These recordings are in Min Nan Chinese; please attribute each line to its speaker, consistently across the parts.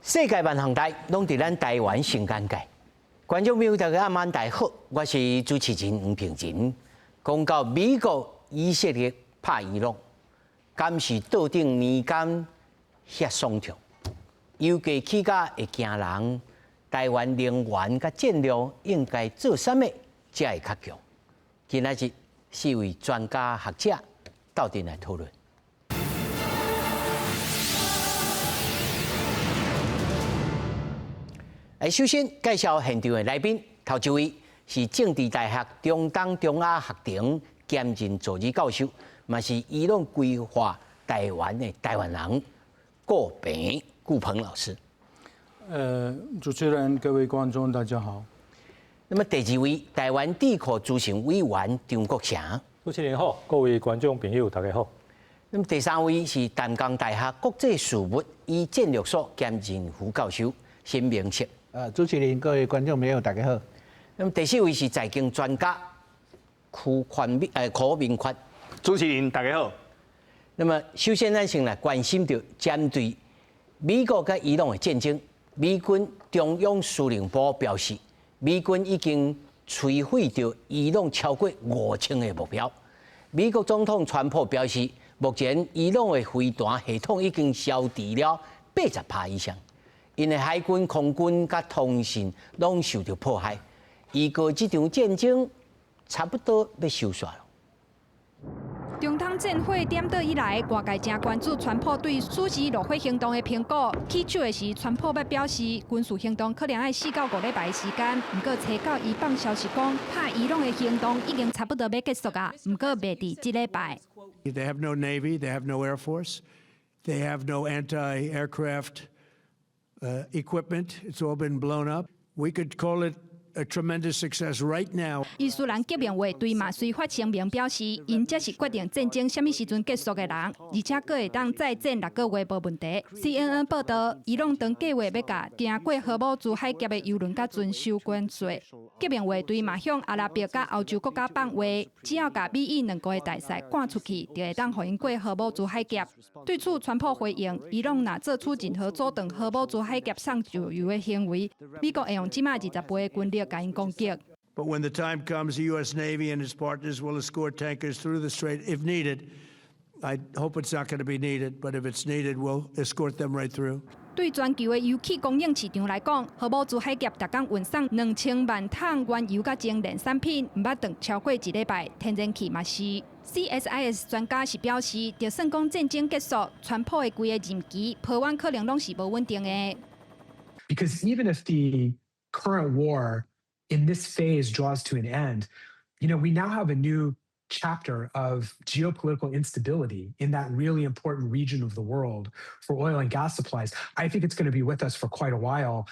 Speaker 1: 世界萬項代攏佇咱台灣上尷尬。觀眾朋友大家暗晚大好，我是主持人黃平仁。講到美國以色列拍伊朗，敢是桌頂年間遐爽暢？油價起價會驚人，台灣能源佮戰略應該做啥物才會較強？今仔日四位專家學者鬥陣來討論。來，首先介紹現場的來賓，頭一位是政治大學中東中亞學程兼任助理教授，嘛是伊朗規劃台灣的台灣人顧平顧鵬老師。
Speaker 2: 主持人、各位觀眾，大家好。
Speaker 1: 那麼第二位，台灣智庫資深委員張國城。
Speaker 3: 主持人好，各位觀眾朋友，大家好。
Speaker 1: 那麼第三位是淡江大學國際事務與戰略所兼任副教授沈明室。
Speaker 4: 主持人、各位觀眾朋友，大家好。
Speaker 1: 那麼第四位是財經專家柯寬明，柯明寬。
Speaker 5: 主持人大家好。
Speaker 1: 那麼首先咱先來關心著針對美國佮伊朗的戰爭，美軍中央司令部表示，美軍已經摧毀著伊朗超過5000個目標。美國總統川普表示，目前伊朗的飛彈系統已經消除了80%以上。𪜶的海軍、空軍佮通信攏受著破壞，預告這場戰爭差不多欲收煞了。
Speaker 6: 中東戰火點火以來，外界誠關注川普對此時怒火行動的評估。起手的時，川普欲表示軍事行動可能愛4到5禮拜的時間。毋過，初九伊放消息講，拍伊朗的行動已經差不多欲結束啊。毋過，袂佇這禮拜。
Speaker 7: They have no navy, they have no air force, they have no anti-aircraft equipment. It's all been blown up. We could call it a tremendous success right now.
Speaker 6: 伊斯蘭革命衛隊嘛，隨發聲明表示，𪜶才是決定戰爭啥物時陣結束的人，而且閣會當再戰6個月無問題。CNN 報道，伊朗當計劃欲共經過荷姆茲海峽的油輪佮船收關稅。革命衛隊嘛向阿拉伯佮歐洲國家放話，只要共美伊兩國的大使趕出去，就會當予𪜶過荷姆茲海峽。對此，川普回應，伊朗若做出任何阻斷荷姆茲海峽送石油的行為，美國會用這馬20倍的軍力共𪜶攻擊。
Speaker 7: But when the time comes, the U.S. Navy and its partners will escort tankers through the strait if needed. I hope it's not going to be needed, but if it's needed, we'll escort them right through.
Speaker 6: 對全球的油氣供應市場來講，荷姆茲海峽逐工運送2000萬桶原油佮精煉產品，毋捌斷超過一禮拜。天然氣嘛是。CSIS 專家是表示，就算講戰爭結束，川普的規個任期，波灣可能攏是無穩定的。
Speaker 8: Because even if the current war in this phase draws to an end, we now have a new chapter of geopolitical instability in that really important region of the world for oil and gas supplies. I think it's going to be with us for quite a while,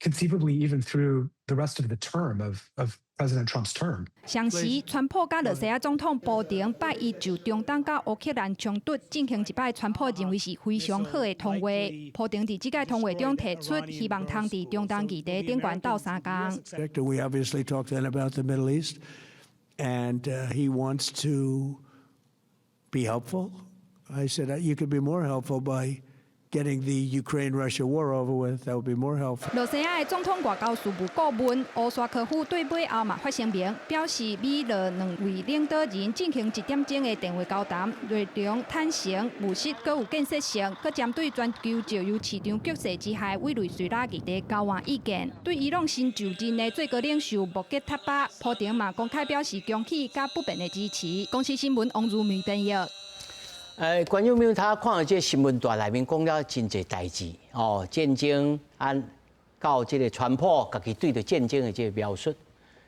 Speaker 8: conceivably even through the rest of the term of President Trump's term.
Speaker 6: 同時，川普佮羅西亞總統普丁拜一就中東佮烏克蘭衝突進行一擺，川普認為是非常好的通話。普丁佇這擺通話中提出，希望通佇中東議題頂懸鬥相共。
Speaker 7: We obviously talked then about the Middle East, and he wants to be helpful. I said you could be more helpful by getting the Ukraine-Russia war over with. That would be more helpful.
Speaker 6: 羅西亞的總統外交事務顧問烏沙科夫對尾後嘛發聲明，表示美羅兩位領導人進行一點鐘的電話交談，內容坦誠、務實、閣有建設性，閣針對全球石油市場局勢之下委內瑞拉議題交換意見。對伊朗新就任的最高領袖穆傑塔巴，普丁嘛公開表示恭喜佮不變的支持。公視新聞王如梅編譯。
Speaker 1: 觀眾朋友，他看到這個新聞段內面講了真濟代誌哦，戰爭按到這個川普家己對著戰爭的這個描述，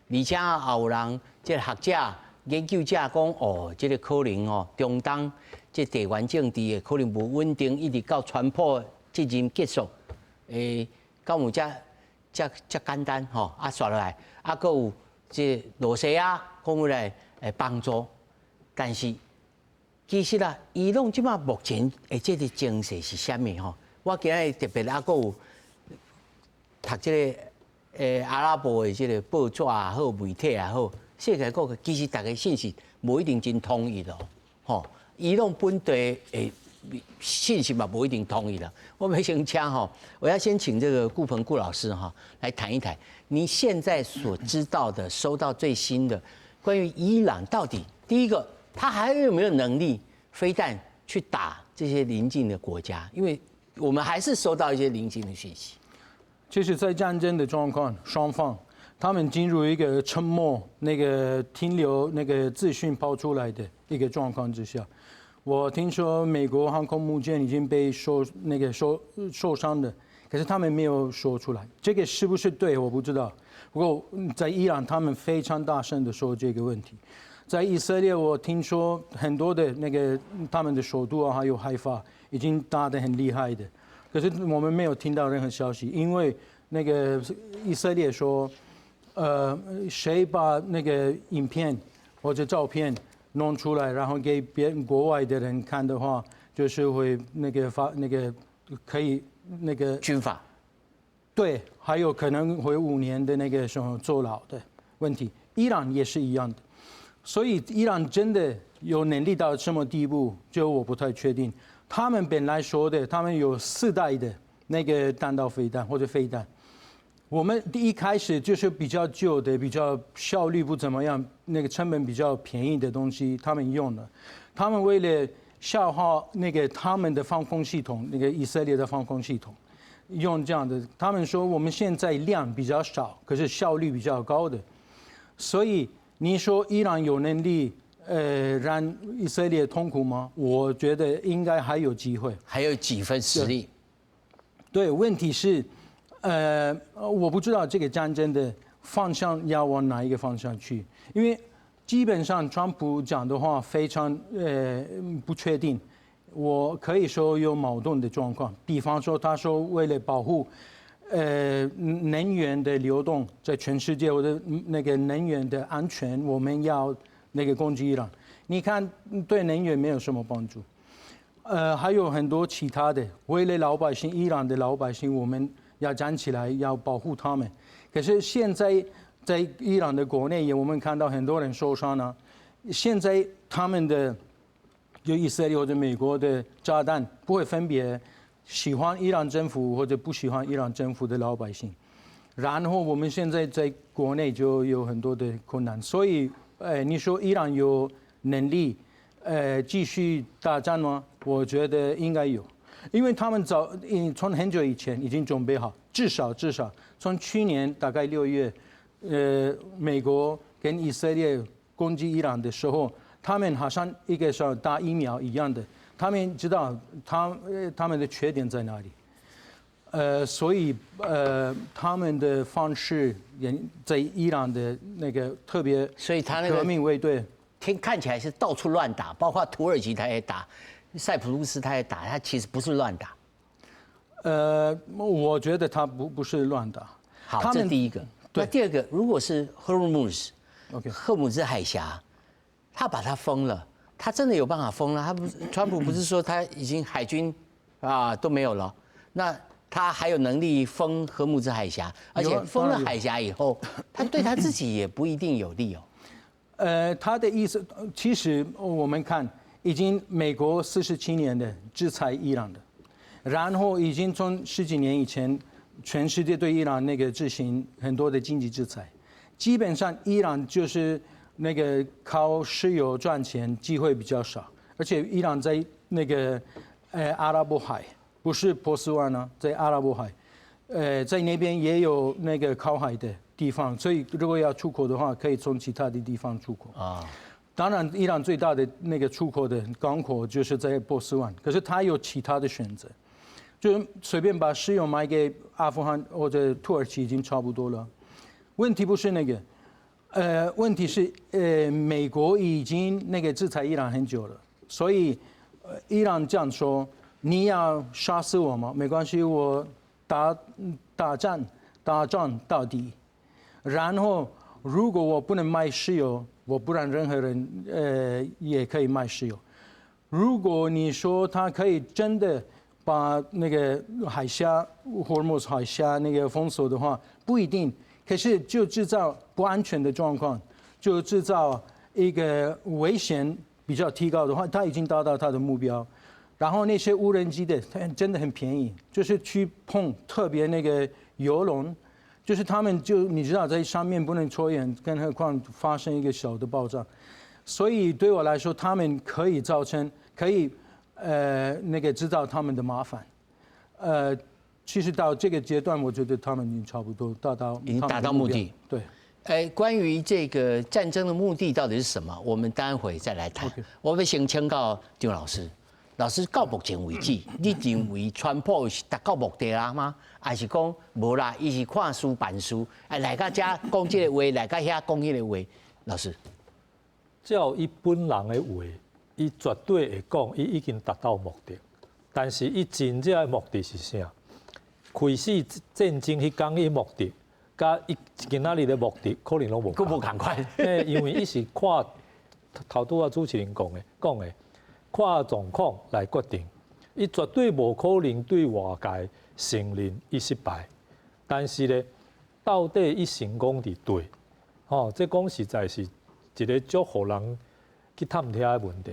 Speaker 1: 而且也有人這個學者、研究者講哦，這個可能哦，中東這地緣政治的可能無穩定，一直到川普這任結束，敢有遮遮遮簡單吼？啊，煞落來，啊，閣有這羅西亞講來會幫助，但是其實啊，伊朗這馬目前的這個情勢是啥物吼？我今日特別啊，閣有讀這個阿拉伯的這個報紙也好，媒體也好，世界各國其實逐个信息無一定真統一咯，吼。伊朗本地的信息嘛無一定統一啦。我們先請哈，我要先請這個顧鵬顧老師哈來談一談，你現在所知道的、收到最新的關於伊朗到底，第一個，他還有沒有能力飛彈去打這些鄰近的國家？因為我們還是收到一些鄰近的訊息。
Speaker 2: 其實，在戰爭的狀況，雙方他們進入一個沉默、那個停留、那個資訊拋出來的一個狀況之下。我聽說美國航空母艦已經被受那個受傷的，可是他們沒有說出來，這個是不是對？我不知道。不過在伊朗，他們非常大聲的說這個問題。在以色列，我聽說很多的那個他們的首都啊，還有海法已經打得很厲害的，可是我們沒有聽到任何消息，因為那個以色列說，誰把那個影片或者照片弄出來，然後給別人國外的人看的話，就是會那個發那個可以那個
Speaker 1: 軍法，
Speaker 2: 對，還有可能會5年的那個什麼坐牢的問題。伊朗也是一樣的，所以伊朗真的有能力到什麼地步，就我不太確定。他們本來說的，他們有四代的那個彈道飛彈或者飛彈。我們第一開始就是比較舊的、比較效率不怎麼樣、那個成本比較便宜的東西，他們用了。他們為了消耗那個他們的防空系統，那個以色列的防空系統，用這樣的。他們說我們現在量比較少，可是效率比較高的。所以你說伊朗有能力讓以色列痛苦嗎？我覺得應該還有機會，
Speaker 1: 還有幾分實力。
Speaker 2: 對，問題是，我不知道這個戰爭的方向要往哪一個方向去，因為基本上川普講的話非常不確定，我可以說有矛盾的狀況。比方說，他說為了保護能源的流動在全世界或者那個能源的安全，我們要那個攻擊伊朗。你看，對能源沒有什麼幫助。還有很多其他的，為了老百姓，伊朗的老百姓，我們要站起來，要保護他們。可是現在在伊朗的國內也，我們看到很多人受傷呢。現在他們的就以色列或者美國的炸彈不會分別喜歡伊朗政府或者不喜歡伊朗政府的老百姓。然後我們現在在國內就有很多的困難。所以，你說伊朗有能力繼續打戰嗎？我覺得應該有。因為他們早，從很久以前已經準備好，至少至少從去年大概6月，美國跟以色列攻擊伊朗的時候，他們好像一個像打疫苗一樣的，他們知道他們的缺點在哪裡，所以他們的方式也在伊朗的那個特別，
Speaker 1: 所以他那個
Speaker 2: 革命衛隊，
Speaker 1: 聽看起來是到處亂打，包括土耳其他也打。塞浦路斯他也打，他其實不是亂打。
Speaker 2: 我覺得他不是亂打。
Speaker 1: 好，這第一個。那第二個，如果是荷姆斯，荷姆茲海峽，他把它封了，他真的有辦法封了？他不，川普不是說他已經海軍啊都沒有了？那他還有能力封荷姆茲海峽？而且封了海峽以後，他對他自己也不一定有利哦。
Speaker 2: 他的意思，其實我們看，已經美國47年的制裁伊朗的，然後已經從十幾年以前，全世界對伊朗那個執行很多的經濟制裁，基本上伊朗就是那個靠石油賺錢機會比較少，而且伊朗在那個阿拉伯海，不是波斯灣呢，在阿拉伯海，在那邊也有那個靠海的地方，所以如果要出口的話，可以從其他的地方出口啊。當然，伊朗最大的那個出口的港口就是在波斯灣，可是他有其他的選擇，就隨便把石油賣給阿富汗或者土耳其已經差不多了。問題不是那個，問題是美國已經那個制裁伊朗很久了，所以伊朗這樣說，你要殺死我嗎？沒關係，我打戰到底，然後如果我不能賣石油，我不讓任何人，也可以賣石油。如果你說他可以真的把那個海峽霍爾木茲海峽那個封鎖的話，不一定。可是就製造不安全的狀況，就製造一個危險比較提高的話，他已經達到他的目標。然後那些無人機的，它真的很便宜，就是去碰特別那個油輪，就是他們就你知道在上面不能抽煙，更何況發生一個小的爆炸，所以對我來說，他們可以造成可以那個製造他們的麻煩，其實到這個階段，我覺得他們已經差不多達到
Speaker 1: 已經達到目的。
Speaker 2: 對。
Speaker 1: 哎，關於這個戰爭的目的到底是什麼？我們待會再來談。
Speaker 2: OK。
Speaker 1: 我欲先請教張老師，老師到目前為止，你認為川普是達到目的啦嗎？還是講無啦？伊是看事辦事，哎，來到遮講這个話，來到遐講彼个話。老師，
Speaker 3: 照伊本人的話，伊絕對會講，伊已經達到目的。但是伊真正的目的是啥？開始戰爭彼工伊目的，佮伊今仔日的目的可能攏無
Speaker 1: 閣無仝款。
Speaker 3: 因為伊是看頭拄仔主持人講的，看狀況來決定。伊絕對無可能對外界承認伊失敗，但是咧，到底伊成功佇佗？吼，這講實在是一个足予人去探聽的問題。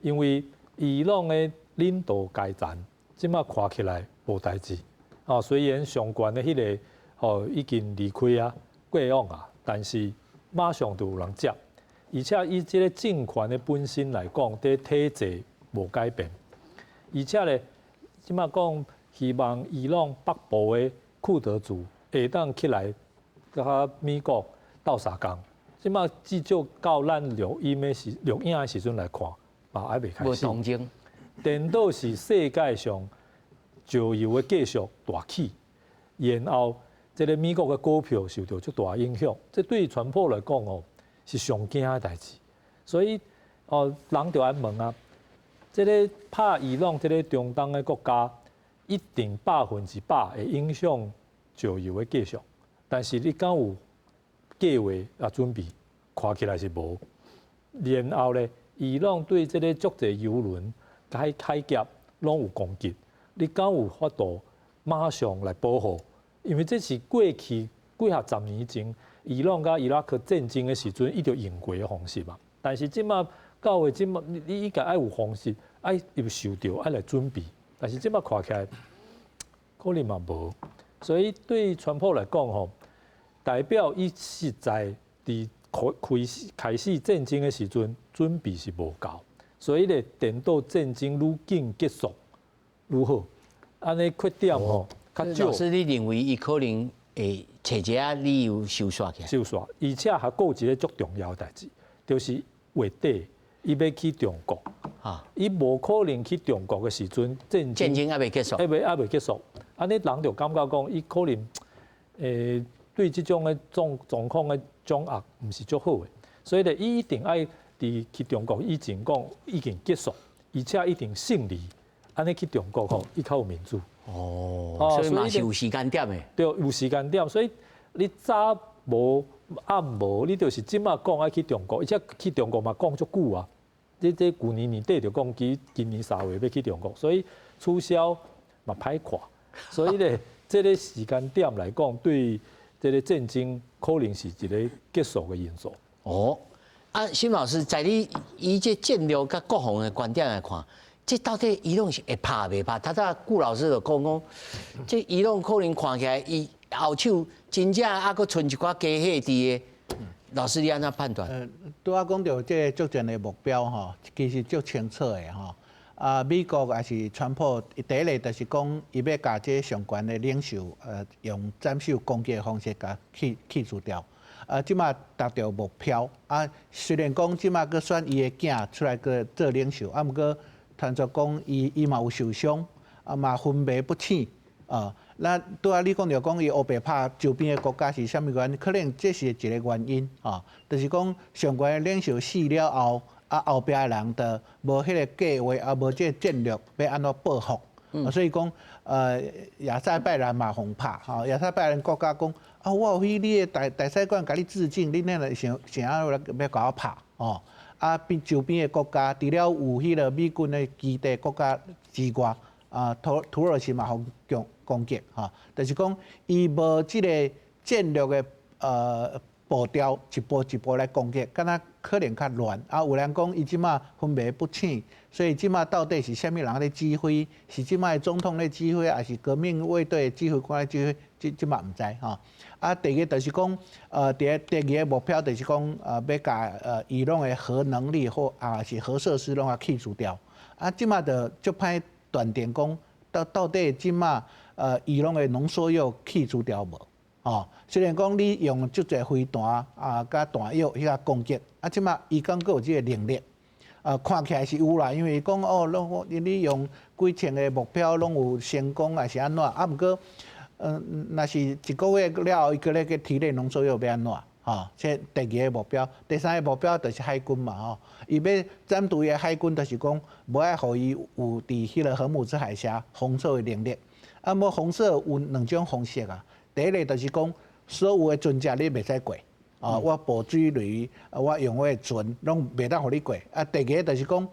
Speaker 3: 因為伊朗的領導階層，這馬看起來無代誌。哦，雖然上懸的彼个吼已經離開啊，過往啊，但是馬上就有人接，而且以這个政權的本身來講，佇體制無改變，而且咧，這馬講希望伊朗北部的庫德族會當起來佮美國鬥相共，這馬至少到咱錄影的時陣來看，嘛猶未開始。
Speaker 1: 無動靜。
Speaker 3: 顛倒是世界上石油的價數大起，然後這个美國的股票受著足大影響，這對川普來講哦是上驚的代誌。所以哦，人就愛問啊，這个拍伊朗這个中東的國家，一定100%會影響石油的價數，但是你敢有計劃啊準備？看起來是無。然後咧，伊朗對這个足濟油輪、海峽攏有攻擊，你敢有法度馬上來保護？因為這是過去幾若十年前，伊朗佮伊拉克戰爭的時陣，伊就用過的方式嘛。但是這馬到的這馬，你應該愛有方式，愛有受著，愛來準備。但是這馬看起來可能嘛無，所以對川普來講吼，代表伊實在佇開始戰爭的時陣，準備是無夠，所以咧，顛倒戰爭愈緊結束愈好，按呢缺點吼較少。
Speaker 1: 老師，你認為伊可能會揣一个理由收煞起來？
Speaker 3: 收煞，而且還閣有一个足重要的代誌，就是月底伊欲去中國，伊無可能去中國的時陣，戰
Speaker 1: 戰爭猶未結束，
Speaker 3: 猶未結束，按呢人就感覺講，伊可能對這種的狀況的掌握毋是足好的，所以咧，伊一定愛佇去中國以前講已經結束，而且一定勝利，按呢去中國吼，伊較有面子。
Speaker 1: 哦，所以嘛是有時間點的。
Speaker 3: 對，有時間點，所以你早無暗無，你就是這馬講愛去中國，而且去中國嘛講足久啊。這舊年年底就講今年3月欲去中國，所以取消嘛歹看。所以咧，這个時間點來講，對這个戰爭可能是一个結束的因素。
Speaker 1: 哦，啊，沈老師，在你以這戰略佮國防的觀點來看，這到底伊朗是會拍袂拍？頭拄顧老師就講講，這伊朗可能看起來伊後手真正猶閣賰一寡家伙佇个。老師你按怎判斷？
Speaker 4: 拄仔講著這个作戰的目標吼，其實足清楚的吼。啊，美國抑是川普，第一个就是講，伊欲共這上懸的領袖，用斬首攻擊的方式共去除掉。啊，這馬達著目標。啊，雖然講這馬閣選伊的囝出來閣做領袖，啊，毋過傳說講伊嘛有受傷，啊嘛昏迷不醒，啊。那拄仔你講著講伊烏白拍周邊的國家是啥物原因？可能這是一个原因，吼，就是講上懸的領袖死了後，啊後壁的人就無彼个計劃，啊無這个戰略欲按怎報復，所以講，亞塞拜然嘛予拍，吼，亞塞拜然國家講，啊我有去你的大使館共你致敬，你哪會想想欲來欲共我拍，哦，啊邊周邊的國家，除了有彼个美軍的基地國家之外，啊土耳其嘛予攻擊，吼，就是講伊無這个戰略的。步調一步一步來攻擊，敢若可能較亂。啊，有人講伊這馬分辨不清，所以這馬到底是啥物人咧指揮？是這馬的總統咧指揮，還是革命衛隊的指揮官咧指揮？這這馬毋知吼。啊，第二個就是講，第二個目標就是講，欲共伊朗的核能力或啊是核設施攏共去除掉。啊，這馬就足歹斷定講，到底這馬伊朗的濃縮鈾去除掉無？哦，雖然講你用足濟飛彈啊，佮彈藥去共攻擊，啊，這馬伊敢閣有這個能力？啊，看起來是有啦，因為講哦，攏你用幾千個目標攏有成功，還是按怎？啊，毋過，若是一個月了後，伊閣咧去提煉濃縮鈾欲按怎？吼，這第二個目標，第三個目標就是海軍嘛，吼，伊欲針對的海軍就是講，無愛予伊有佇彼個荷姆茲海峽封鎖的能力。啊，無封鎖有兩種方式啊。第一個就是講，所有的船隻你袂使過，啊，我布水雷，我用我的船攏袂當予你過。啊，第二個就是講，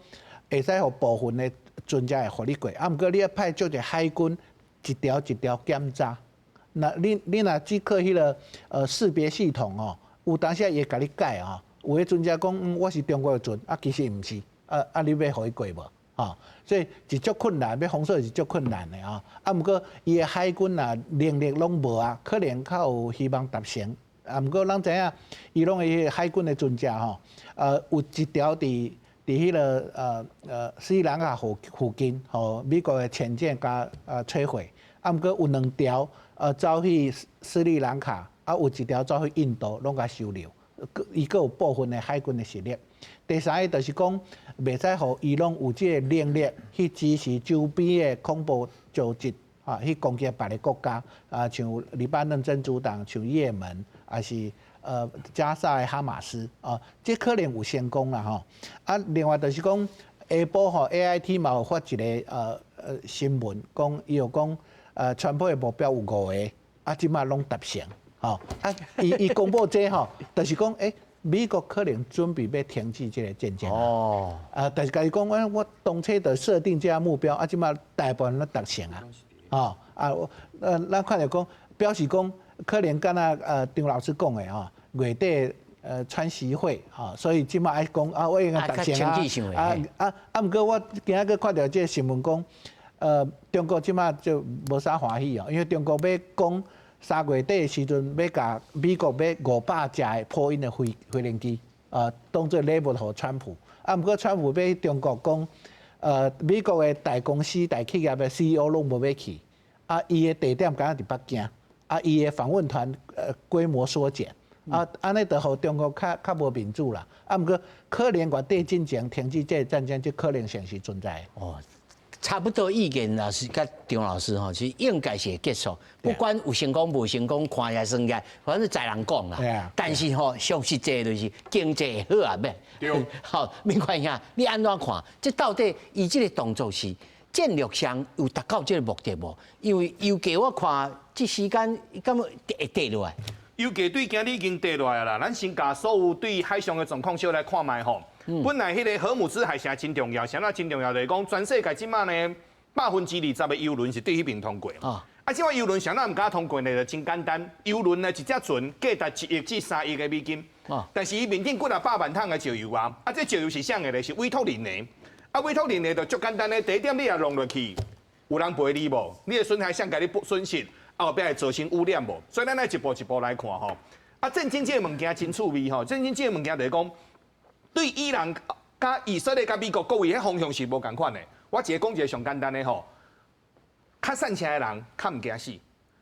Speaker 4: 會使予部分的船隻會予你過，啊，毋過你愛派足濟海軍一條一條檢查。那你若只靠彼個識別系統哦，有當時會共你改哦。有的船隻講我是中國的船，啊，其實毋是，啊，你欲予伊過無？吼，所以是足困難，欲封鎖是足困難的啊。啊，毋過伊的海軍啊能力攏無啊，可能較有希望達成。啊，毋過咱知影，伊朗的彼個海軍的船隻吼，有一條佇彼個斯里蘭卡附近，吼，美國的潛艦共摧毀。啊，毋過有兩條走去斯里蘭卡，啊，有一條走去印度，攏共收留。伊閣有部分的海軍的實力。第三個就是講，袂使予伊朗有這個能力去支持周邊的恐怖組織，啊，去攻擊別个國家，啊，像黎巴嫩真主黨，像也門，抑是加沙的哈馬斯，啊，這可能有成功啦吼。啊，另外就是講，下晡吼 AIT 嘛有發一個新聞，講伊有講，川普的目標有五個，啊，這馬攏達成，吼，啊，伊公布這吼，就是講，欸，美國可能準備欲停止這個戰爭。哦。啊，但是共伊講，我當初就設定這個目標，啊，這馬大部分攏達成啊。哦，啊，咱看著講，表示講可能敢若張老師講的吼，月底川習會，吼，所以這馬愛講啊，我應該達成啊。啊啊啊！毋過我今仔閣看著這個新聞講，中國這馬就無啥歡喜哦，因為中國欲講3月底的時陣，欲共美國買500架的波音的飛行機，當做禮物予川普。啊，毋過川普欲去中國講，美國的大公司、大企業的 CEO 攏無欲去，啊，伊的地點敢若佇北京，啊，伊的訪問團規模縮減，啊，按呢就予中國較無面子啦。啊，毋過可能月底進前停止這個戰爭，這可能性是存在的。
Speaker 1: 哦，差不多意見老師佮張老師吼，其實應該是會結束，不管有成功無成功，看起來算起來，反正在人講啦。但是吼，上實際就是經濟會好啊，欲。
Speaker 5: 對。
Speaker 1: 好，沒關係，你按怎看？這到底伊這個動作是戰略上有達到這個目的無？因為油價我看這時間敢會跌落來？
Speaker 5: 油價對今日已經跌落來啦。咱先共所有對海上的狀況小來看覓吼。本來彼個荷姆茲海峽真重要，啥物真重要？就是講全世界這馬呢20%的油輪是對彼邊通過。啊，這款油輪啥物毋敢通過呢？就真簡單，油輪呢一隻船價值1億至3億的美金。但是伊面頂幾若百萬桶的石油啊，啊，這石油是啥的呢？是委託人的。啊，委託人的就足簡單的，第一點你若弄落去，有人賠你無？你的損害誰共你損失？啊，後壁會造成污染無？所以咱愛一步一步來看吼。啊，戰爭這個物件真趣味吼，戰爭這個物件就是講，對伊朗、佮以色列、佮美國各位彼方向是無仝款的。我一个講一個上簡單的吼，較散赤的人較毋驚死，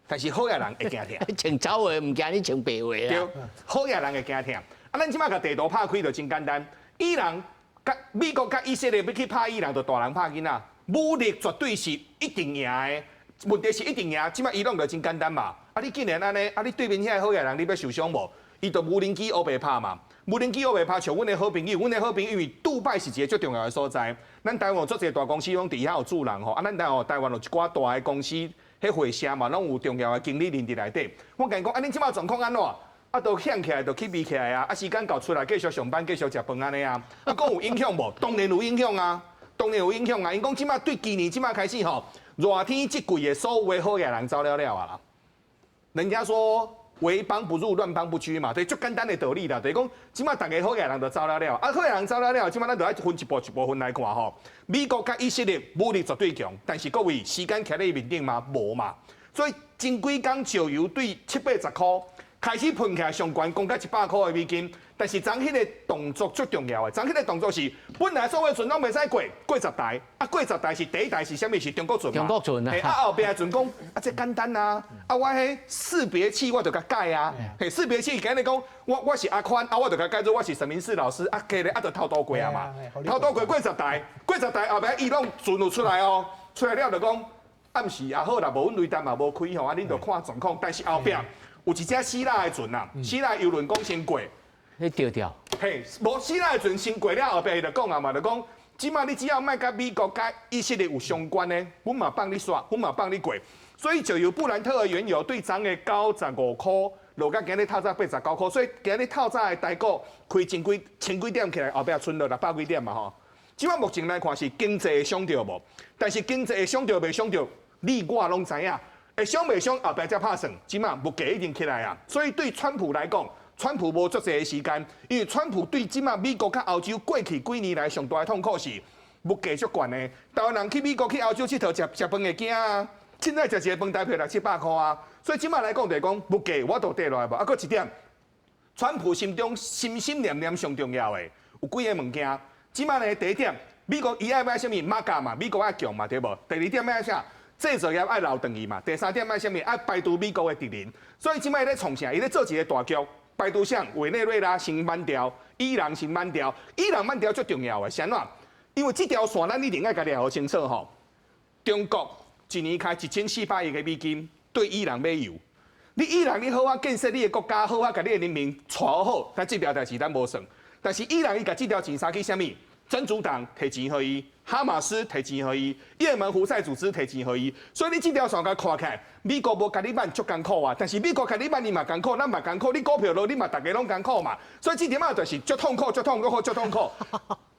Speaker 5: 但是好額人會驚疼。
Speaker 1: 穿草鞋毋驚你穿白鞋啦。
Speaker 5: 對，好額人會驚疼。啊，咱這馬共地圖拍開就真簡單，伊朗、佮美國、佮以色列欲去拍伊朗，就大人拍囡仔，武力絕對是一定贏的。問題是一定贏，這馬伊朗就真簡單嘛。啊，你既然按呢，啊，你對面遐个好額人，你欲受傷無？伊就無人機烏白拍嘛。無人機烏白拍，像阮的好朋友，阮的好朋友因為杜拜是一個足重要的所在。咱台灣有足濟大公司攏佇遐有駐人吼，啊，咱台灣有一寡大的公司，彼會社嘛，攏有重要的經理人佇內底。我共伊講，啊，恁這馬狀況按怎？啊，都響起來，就起飛起來啊！啊，時間到出來，繼續上班，繼續食飯按呢啊。啊，講有影響無？當然有影響啊，當然有影響啊。𪜶講這馬對今年這馬開始吼，熱天這季的所有的好額人走了了啊啦。人家說。為邦不入，亂邦不居嘛，對，足簡單的道理啦。就是講，這馬逐家好額人就走了了，啊，好額人走了了，這馬咱就愛分一步一步分來看吼。美國佮以色列武力絕對強，但是各位時間徛咧伊面頂嗎？無嘛。所以前幾工石油對七八十箍開始噴起來，上懸講到100箍的美金。但是昨彼个動作足重要的，昨彼个動作是本來所有船攏袂使過，過十台，啊過十台是第一台是啥物？是中國船嘛？
Speaker 1: 中國船啊。
Speaker 5: 啊後壁的船講，啊這簡單啊，啊我彼識別器我就共改啊，嘿識別器簡單講，我是阿寬，啊我就共改做我是沈明世老師，啊加咧啊就偷渡過啊嘛，偷渡過過十台，過十台後壁伊攏船有出來哦，出來了就講暗時也好啦，無阮雷達嘛無開吼，啊恁就看狀況，但是後壁有一隻希臘的船啊，希臘郵輪講先過。
Speaker 1: 你著著，
Speaker 5: 嘿，無希臘的船先過了，後壁伊就講啊嘛，就講，這馬你只要莫佮美國佮以色列有相關的，阮嘛放你煞，阮嘛放你過。所以就由布蘭特的原油對昨的95箍落到今日透早89箍，所以今日透早的台股開千幾千幾點起來，後壁賰落600幾點嘛吼。這馬目前來看是經濟會傷著無，但是經濟會傷著袂傷著，你我攏知影，會傷袂傷後壁才拍算。這馬物價已經起來啊，所以對川普來講，川普無足濟的時間，因為川普對這馬美國佮歐洲過去幾年來上大的痛苦是物價足懸的。台灣人去美國去歐洲𨑨迌，食食飯會驚啊！凊彩食一个飯台票六七百箍啊！所以這馬來講就是講物價我都跌落來無。啊，閣一點，川普心中心心念念上重要的有幾个物件。這馬呢，第一點，美國伊愛欲啥物 MAGA 嘛，美國愛強嘛，對無？第二點愛啥？製造業愛留轉去嘛。第三點愛啥物？愛排除美國的敵人。所以這馬伊咧創啥？伊咧做一个大局。排除啥？委內瑞拉先挽掉，伊朗先挽掉，伊朗挽掉足重要的，是按怎？因為這條線咱一定愛共掠予清楚吼。中國一年開1400億的美金對伊朗買油，你伊朗你好好建設你的國家，好好共你的人民帶好，但這條代誌咱無算。但是伊朗伊共這條錢殺去啥物？真主黨提錢予伊，哈馬斯提錢予伊，也門胡塞組織提錢予伊，所以你這條線共看起來，美國無共你挽足艱苦啊，但是美國共你挽，你嘛艱苦，咱嘛艱苦，你股票落，你嘛逐家攏艱苦嘛，所以這點仔就是足痛苦、足痛苦、足痛苦。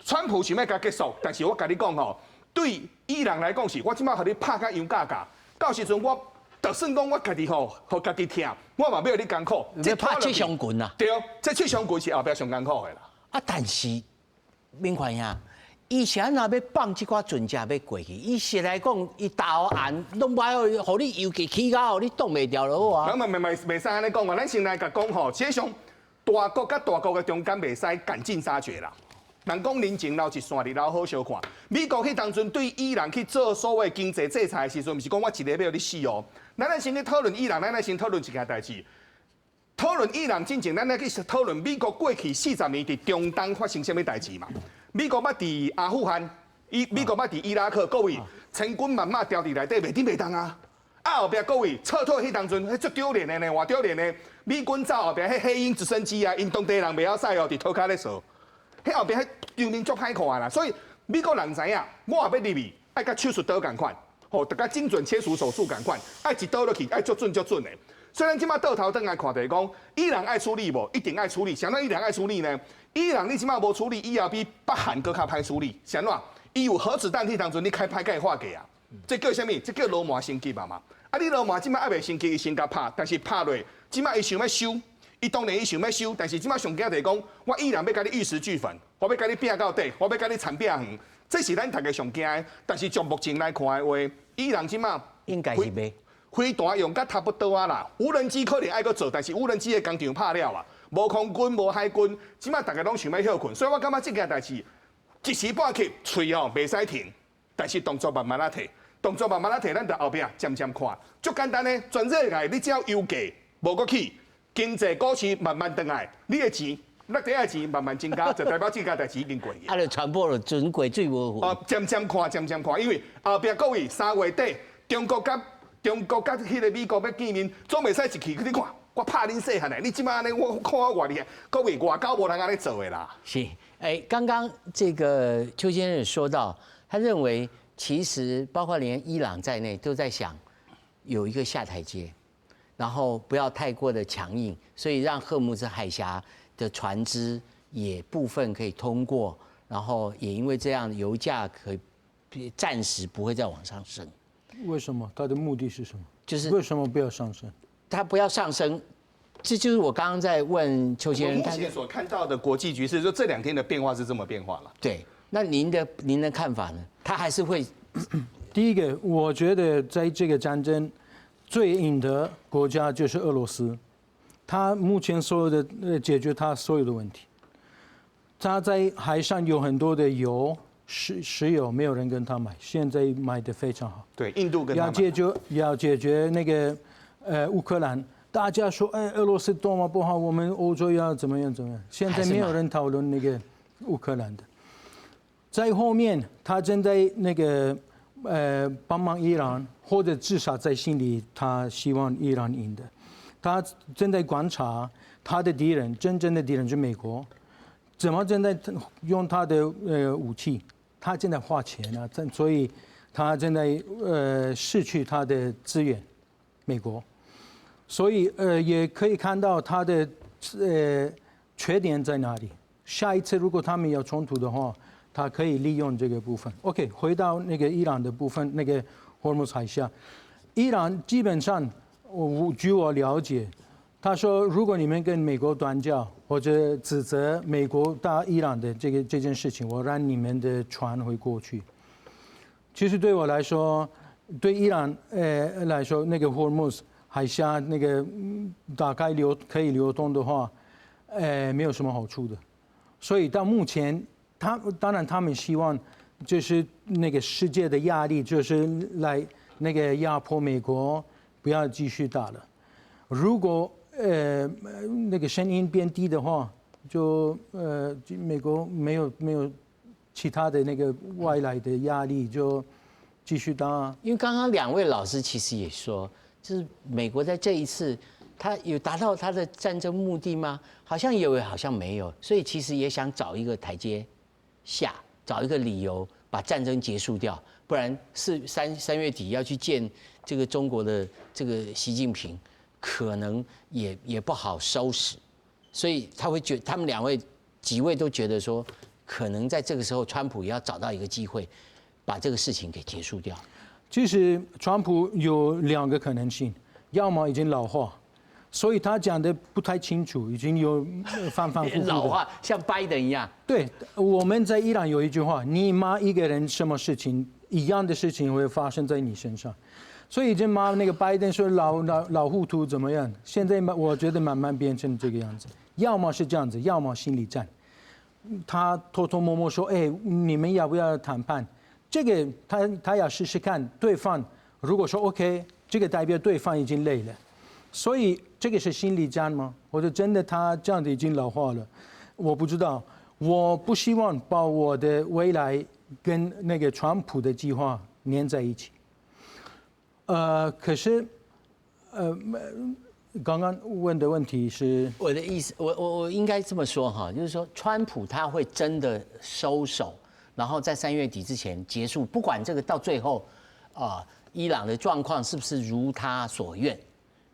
Speaker 5: 川普想欲共結束，但是我共你講吼，對伊朗來講是，我這馬予你拍甲羊軋軋，到時陣我就算講我家己吼，予家己疼，我嘛欲予你艱苦。
Speaker 1: 這拍七傷拳啊？
Speaker 5: 對，這七傷拳是後壁上艱苦的啦。
Speaker 1: 啊，但是。明寬兄，伊是按怎欲放這寡船隻欲過去？伊實來講，伊投岸攏無愛，予你油價起到，你擋袂牢就好啊。
Speaker 5: 咱嘛袂使按呢講啊，咱先來共講吼，這上大國佮大國的中間袂使趕盡殺絕啦。人講人情留一線，日後好相看。美國彼當陣對伊朗去做所謂經濟制裁的時陣，毋是講我一个欲予你死哦。咱來先去討論伊朗，咱來先討論一件代誌。討論伊朗進前，咱來去討論美國過去40年佇中東發生啥物代誌嘛？美國捌佇阿富汗，伊美國捌佇伊拉克，各位千軍萬馬調佇內底，袂頂袂動啊！啊後壁各位撤退彼當陣，彼足丟臉的呢，偌丟臉的。美軍走後壁，彼黑鷹直升機啊，𪜶當地人袂曉駛哦，佇塗跤咧掃。彼後壁彼場面足歹看啦，所以美國人知影，我若欲入去，愛佮手術刀仝款，吼，著佮精準切除手術仝款，愛一刀落去，愛足準足準的。雖然這馬倒頭轉來看，就是講伊朗愛處理無？一定愛處理。啥物伊朗愛處理呢？伊朗你這馬無處理，以後比北韓閣較歹處理。是按怎？伊有核子彈彼當陣，你開歹共伊化解啊？這叫啥物？這叫羅馬升級啊嘛！啊，你羅馬這馬猶未升級，伊先共拍，但是拍落，這馬伊想欲收，伊當然伊想欲收，但是這馬上驚就是講，我伊朗欲共你玉石俱焚，我欲共你拼到底，我欲共你殘拼遠，這是咱逐家上驚的。但是從目前來看的話，伊朗這馬
Speaker 1: 應該是袂。
Speaker 5: 飛彈用甲差不多啊啦，無人機可能愛閣做，但是無人機的工廠拍了啊，無空軍無海軍，這馬逐家攏想欲歇睏，所以我感覺這件代誌一時半刻喙吼袂使停，但是動作慢慢仔提，動作慢慢仔提，咱就後壁漸漸看，足簡單的，全世界你只要油價無閣起，經濟股市慢慢轉來，你的錢，落袋的錢慢慢增加，就代表這件代誌已經過去。
Speaker 1: 啊，就傳播了船過水無痕。
Speaker 5: 哦，漸漸看，漸漸看，因為後壁各位3月底中國佮中國佮彼个美國欲見面，總袂使一去，你看我拍恁細漢的，你這馬按呢，我看我偌厲害，各位外交無人按呢做的啦。
Speaker 1: 是，欸，剛剛這個邱先生說到，他認為其實包括連伊朗在內都在想有一個下台階，然後不要太過的強硬，所以讓荷姆茲海峽的船隻也部分可以通過，然後也因為這樣油價可以暫時不會再往上升。
Speaker 2: 為什麼？他的目的是什麼？
Speaker 1: 就是
Speaker 2: 為什麼不要上升？
Speaker 1: 他不要上升，这就是我刚刚在问邱先生，
Speaker 5: 目前所看到的国际局势，就这两天的变化是这么变化了。
Speaker 1: 对，那您的看法呢？他还是会
Speaker 2: 第一个，我觉得在这个战争最赢的国家就是俄罗斯，他目前所有的解决他所有的问题。他在海上有很多的油石油，没有人跟他买，现在买的非常好。
Speaker 5: 对，印度跟
Speaker 2: 要解决那个乌克兰。大家说，哎，俄罗斯多么不好，我们欧洲要怎么样怎么样？现在没有人讨论那个乌克兰的。在后面，他正在那个帮忙伊朗，或者至少在心里他希望伊朗赢的。他正在观察他的敌人，真正的敌人是美国，怎么正在用他的武器？他正在花钱啊，所以他正在失去他的资源，美国。所以，也可以看到他的缺点在哪里。下一次如果他们有冲突的话，他可以利用这个部分。OK，回到那个伊朗的部分，那个霍尔木兹海峡，伊朗基本上，据我了解，他说如果你们跟美国断交或者指责美国打伊朗的这件事情，我让你们的船会过去。其实对我来说，对伊朗来说，那个霍尔木兹海峡那个打开可以流通的话，没有什么好处的。所以到目前，当然他们希望就是那个世界的压力，就是来那个压迫美国不要继续打了。如果那个声音变低的话，就美国没有其他的那个外来的压力，就继续打。
Speaker 1: 因为刚刚两位老师其实也说，就是美国在这一次，他有达到他的战争目的吗？好像有，好像没有。所以其实也想找一个台阶下，找一个理由把战争结束掉，不然是3月底要去见这个中国的这个习近平，可能也不好收拾。所以他会觉，他们两位几位都觉得说，可能在这个时候，川普也要找到一个机会，把这个事情给结束掉。
Speaker 2: 其实，川普有两个可能性，要么已经老化，所以他讲的不太清楚，已经有反反复复。
Speaker 1: 老化，像拜登一样。
Speaker 2: 对，我们在伊朗有一句话：你骂一个人什么事情，一样的事情会发生在你身上。所以已经骂那个拜登说老老老糊涂怎么样？现在我觉得慢慢变成这个样子，要么是这样子，要么心理战。他偷偷摸摸说：“哎，你们要不要谈判？”这个他要试试看，对方如果说 OK，这个代表对方已经累了，所以这个是心理战吗？或者真的他这样子已经老化了？我不知道。我不希望把我的未来跟那个川普的计划粘在一起。可是，刚刚问的问题是，
Speaker 1: 我的意思，我应该这么说哈，就是说川普他会真的收手，然后在3月底之前结束，不管这个到最后，啊，伊朗的状况是不是如他所愿，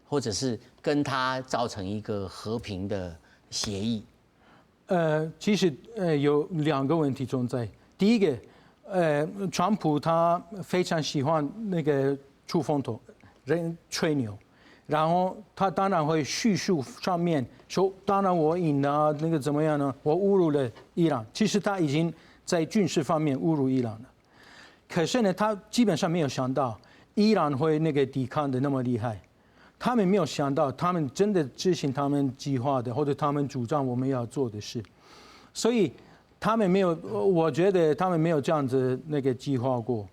Speaker 1: 或者是跟他造成一个和平的协议？
Speaker 2: 其实有两个问题存在。第一个，川普他非常喜欢那个出风头，人吹牛，然后他当然会叙述上面说，当然我赢了，那个怎么样呢？我侮辱了伊朗。其实他已经在军事方面侮辱伊朗了，可是呢，他基本上没有想到伊朗会那个抵抗的那么厉害，他们没有想到，他们真的执行他们计划的，或者他们主张我们要做的事，所以他们没有，我觉得他们没有这样子那个计划过。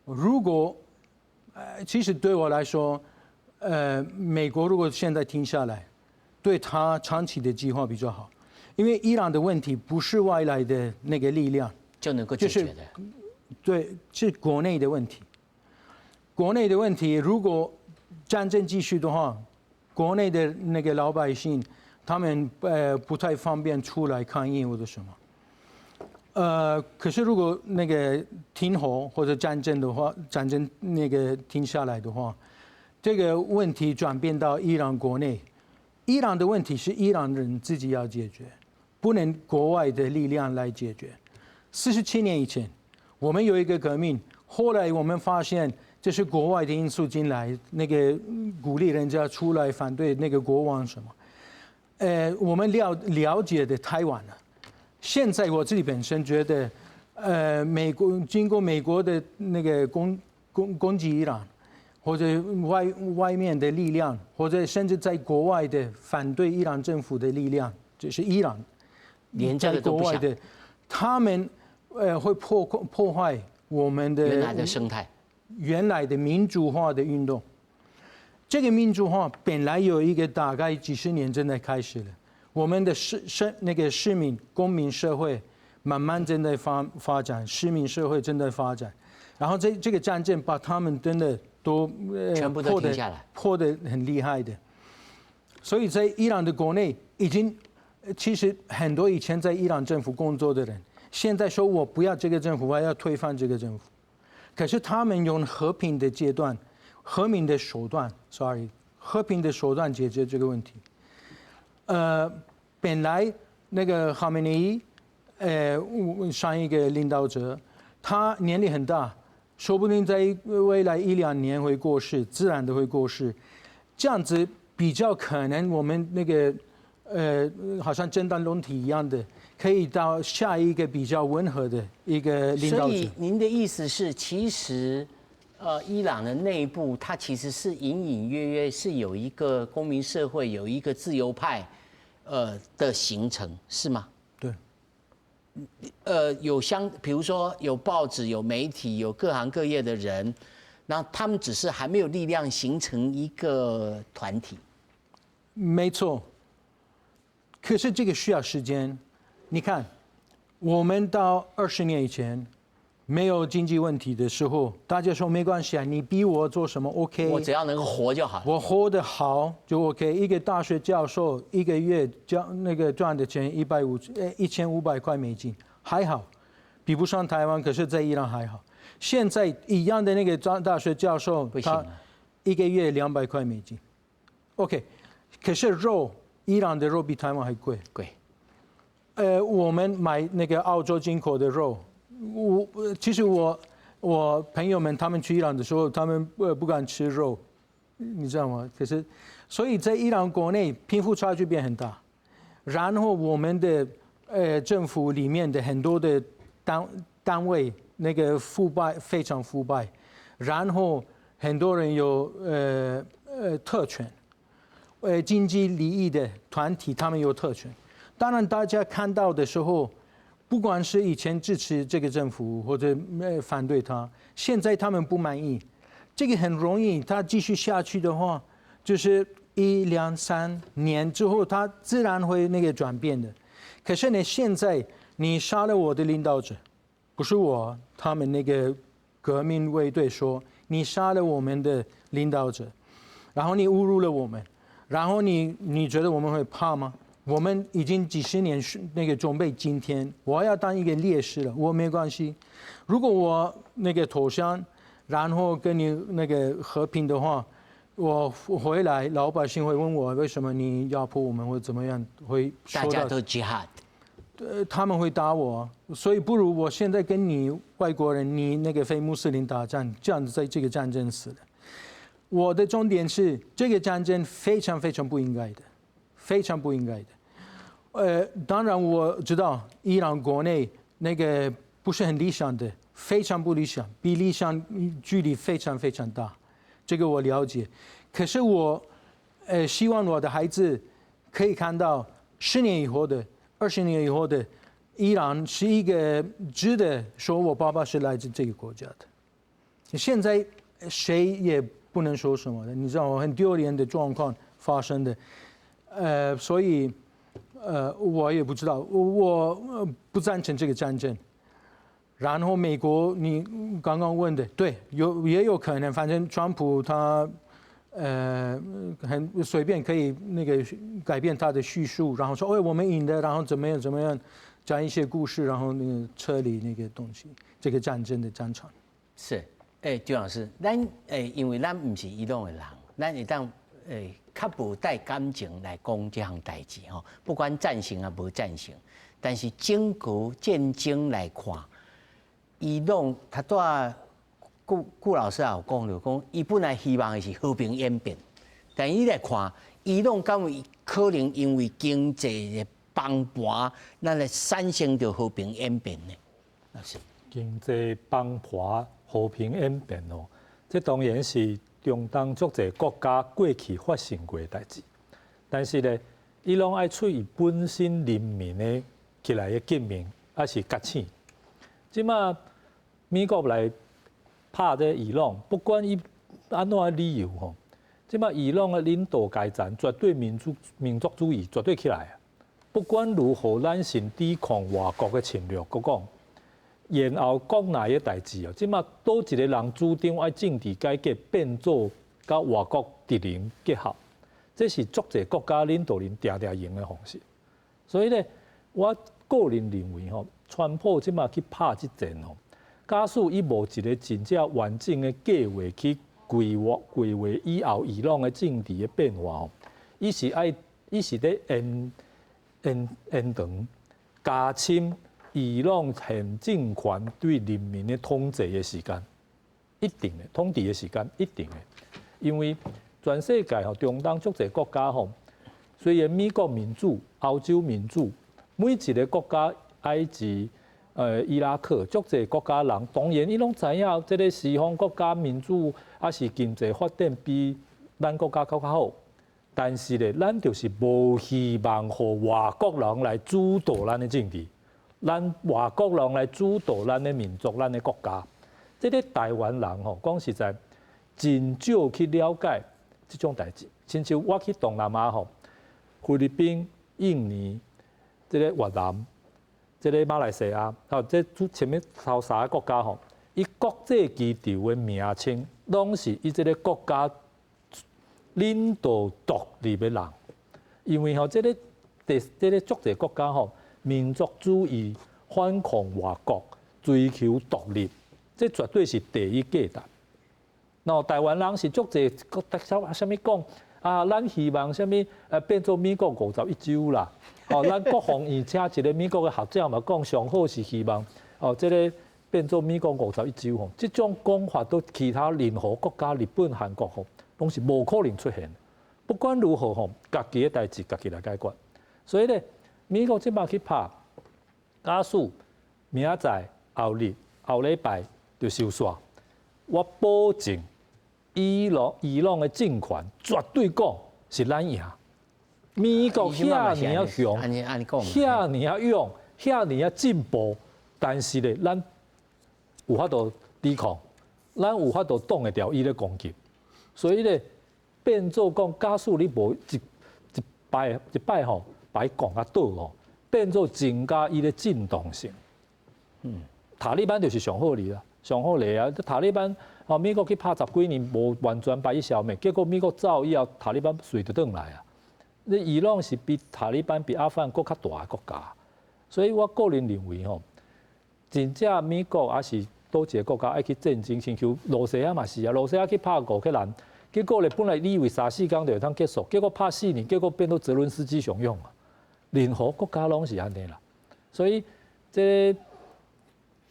Speaker 2: 如果，其实对我来说，美国如果现在停下来，对他长期的计划比较好。因为伊朗的问题不是外来的那个力量
Speaker 1: 就能够解决的，
Speaker 2: 对，是国内的问题。国内的问题，如果战争继续的话，国内的那个老百姓，他们不太方便出来抗议或者什么。可是如果那个停火或者战争的话，战争那个停下来的话，这个问题转变到伊朗国内，伊朗的问题是伊朗人自己要解决，不能国外的力量来解决。47年以前，我们有一个革命，后来我们发现这个革命是這是國外的因素進來，那個鼓勵人家出來反對那個國王什麼。我們了解的太晚了。現在我自己本身覺得，美國經過美國的那個攻擊伊朗，或者外面的力量，或者甚至在國外的反對伊朗政府的力量，就是伊朗
Speaker 1: 連這個都不想
Speaker 2: 在國外的，他們會破壞我們的
Speaker 1: 原來的生態，
Speaker 2: 原來的民主化的運動。這個民主化本來有一個大概幾十年正在開始了，我們的市市那個市民公民社會慢慢正在發展，市民社會正在發展，然後這個戰爭把他們真的都
Speaker 1: 全部都停下來，
Speaker 2: 破得很厲害的。所以在伊朗的國內已經，其實很多以前在伊朗政府工作的人，現在說我不要這個政府，我要推翻這個政府。可是他們用和平的階段。和平的手段，sorry，和平的手段解決這個問題。本來那個哈梅內伊，上一個領導者，他年齡很大，說不定在未來一兩年會過世，自然都會過世。這樣子比較可能，我們那個好像政黨輪替一樣的，可以到下一個比較溫和的一個領導者。
Speaker 1: 所以您的意思是，其實，伊朗的內部，它其實是隱隱約約是有一個公民社會，有一個自由派，的形成，是嗎？
Speaker 2: 對。
Speaker 1: 有相，比如說有報紙、有媒體、有各行各業的人，那他們只是還沒有力量形成一個團體。
Speaker 2: 沒錯。可是這個需要時間。你看，我們到20年以前，沒有經濟問題的時候，大家說沒關係啊，你逼我做什麼 OK，
Speaker 1: 我只要能夠活就好。
Speaker 2: 我活得好就 OK。一個大學教授一個月交那個賺的錢150，1500塊美金，還好，比不上台灣，可是在伊朗還好。現在一樣的那個大學教授，他一個月200塊美金，OK。可是肉，伊朗的肉比台灣還貴。
Speaker 1: 貴。
Speaker 2: 我們買那個澳洲進口的肉。我其實我朋友們他們去伊朗的時候，他們不敢吃肉，你知道嗎？可是，所以在伊朗國內貧富差距變很大，然後我們的政府裡面的很多的單位那個腐敗非常腐敗，然後很多人有特權，經濟利益的團體他們有特權，當然大家看到的時候，不管是以前支持這個政府或者反對他，現在他們不滿意，這個很容易，他繼續下去的話，就是一兩三年之後，他自然會那個轉變的。可是呢，現在你殺了我的領導者，不是我，他們那個革命衛隊說你殺了我們的領導者，然後你侮辱了我們，然後你覺得我們會怕嗎？我們已經幾十年那個準備今天，我要當一個烈士了，我沒關係。如果我那個投降，然後跟你那個和平的話，我回來老百姓會問我為什麼你壓迫我們或怎麼樣，會
Speaker 1: 大家都 jihad，
Speaker 2: 他們會打我，所以不如我現在跟你外國人，你那個非穆斯林打仗，這樣子在這個戰爭死的。我的重點是，這個戰爭非常非常不應該的，非常不應該的。當然我知道伊朗國內那個不是很理想的，非常不理想，比理想距離非常非常大，這個我了解。可是我，希望我的孩子可以看到10年以後的、20年以後的伊朗是一個值得說我爸爸是來自這個國家的。現在誰也不能說什麼的，你知道嗎？很丟臉的狀況發生的，所以。我也不知道，我不贊成這個戰爭。然後美國，你剛剛問的，對，也有可能，反正川普他，很隨便可以那個改變他的敘述，然後說，哎，我們贏的，然後怎麼樣怎麼樣，講一些故事，然後那個撤離那個東西，這個戰爭的戰場。
Speaker 1: 是，哎，周老師，咱因為咱毋是伊朗的人，咱會當較無帶感情來講這項代誌吼，不管贊成抑無贊成，但是整個戰爭來看，伊朗他拄仔顧顧老師也有講著，講伊本來希望的是和平演變，但伊來看，伊朗敢有可能因為經濟的崩盤，咱來產生著和平演變呢？老師，
Speaker 3: 經濟崩盤、和平演變哦，這當然是中東足濟國家過去發生過的代誌，但是咧，伊攏愛出於本身人民的起來的革命，抑是覺醒。這馬美國來拍這伊朗，不管伊按怎理由吼，這馬伊朗的領導階層絕對民族民族主義絕對起來啊！不管如何，咱先抵抗外國的侵略，閣講，然後國內的代誌哦，這馬佗一个人主張愛政治改革，變做佮外國敵人結合，這是足濟國家領導人定定用的方式。所以咧，我個人認為吼，川普這馬去拍這戰吼，假使伊無一个真正完整的計劃去規劃規劃以後伊朗的政治的變化吼，伊是愛伊是咧延延延長加深伊朗現政權對人民的統治的時間，一定的統治的時間一定的，因為全世界吼中東足濟國家吼，雖然美國民主、歐洲民主，每一个國家埃及、伊拉克，足濟國家人，當然伊攏知影這个西方國家民主抑是經濟發展比咱國家閣較好，但是咧，咱就是無希望予外國人來主導咱的政治，咱外國人來主導咱的民族、咱的國家。這个台灣人吼，講實在，真少去了解這種代誌。親像我去東南亞吼，菲律賓、印尼、這个越南、這个馬來西亞，吼，這主前面頭三个國家吼，伊國際機場的名稱，攏是伊這个國家領導獨立的人。因為吼，這个第這个足濟國家吼，民族主義反抗外國，追求獨立，這絕對是第一價值。那台灣人是足濟國，啥物講啊？咱希望啥物？變做美國51州啦。哦，咱國防院請一个美國的學者嘛講，上好是希望哦，這个變做美國51州吼。這種講法佇其他任何國家，日本、韓國吼，攏是無可能出現。不管如何吼，家己的代誌家己來解決。所以咧，美國這馬去拍，假使明仔載、後日、後禮拜就收煞，我保證伊朗伊朗的政權絕對講是咱贏。美國遐爾仔強，遐爾仔勇，遐爾仔進步，但是咧，咱有法度抵抗，咱有法度擋會牢伊咧攻擊，所以咧，變做講，假使你無一一擺一擺吼，把伊講甲倒吼，變做增加伊的震動性。塔利班就是上好例啦，上好例啊！塔利班哦，美國去拍十幾年無完全把伊消滅，結果美國走以後，塔利班隨就轉來啊。你伊朗是比塔利班比阿富汗閣較大的國家，所以我個人認為吼，真正美國抑是佗一个國家愛去戰爭，親像羅西亞嘛是啊，羅西亞去拍烏克蘭，結果咧本來你以為三四工就會當結束，結果拍四年，結果變做澤倫斯基上勇啊！任何國家攏是按呢啦，所以這个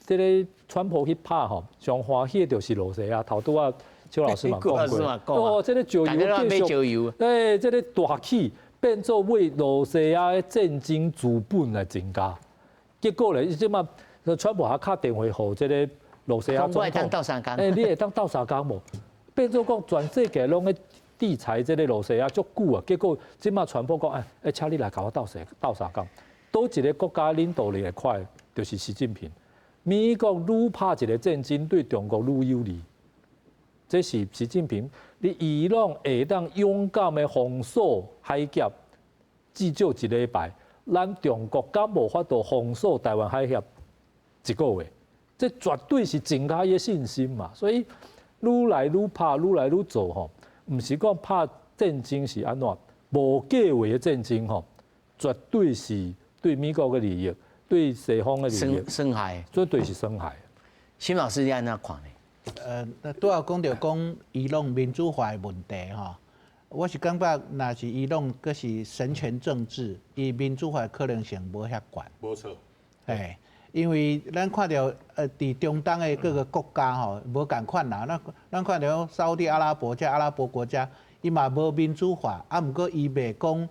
Speaker 3: 這个川普去拍吼，上歡喜的就是羅西亞，頭拄仔邱老師嘛講過，哦，這个石油繼續，欸，這个大起變做為羅西亞的戰爭資本來增加，結果咧，這馬川普還敲電話予這个羅西亞總統，欸，你會當鬥相共無？變做講全世界攏咧制裁這个羅西亞足久啊，結果這馬川普講，欸，欸，請你來共我鬥相鬥相共，佗一个國家領導人會快，就是習近平。美國愈拍一个戰爭，對中國愈有利。這是習近平，你伊朗會當勇敢的封鎖海峽，至少一禮拜，咱中國敢無法度封鎖台灣海峽一個月？這絕對是增加伊的信心嘛。所以愈來愈拍，愈來愈做吼，毋是講拍戰爭是按怎，無計劃的戰爭吼，絕對是對美國的利益，對西方的利益
Speaker 1: 損害，
Speaker 3: 絕對是損害。
Speaker 1: 辛老師你按怎看呢？
Speaker 4: 拄仔講著講伊朗民主化的問題吼，我是感覺，若是伊朗閣是神權政治，伊民主化的可能性無遐懸。
Speaker 5: 無錯。
Speaker 4: 嘿，因為咱看著佇中東的各个國家吼無仝款啦，咱看著沙烏地阿拉伯這阿拉伯國家，伊嘛無民主化，啊，毋過伊袂講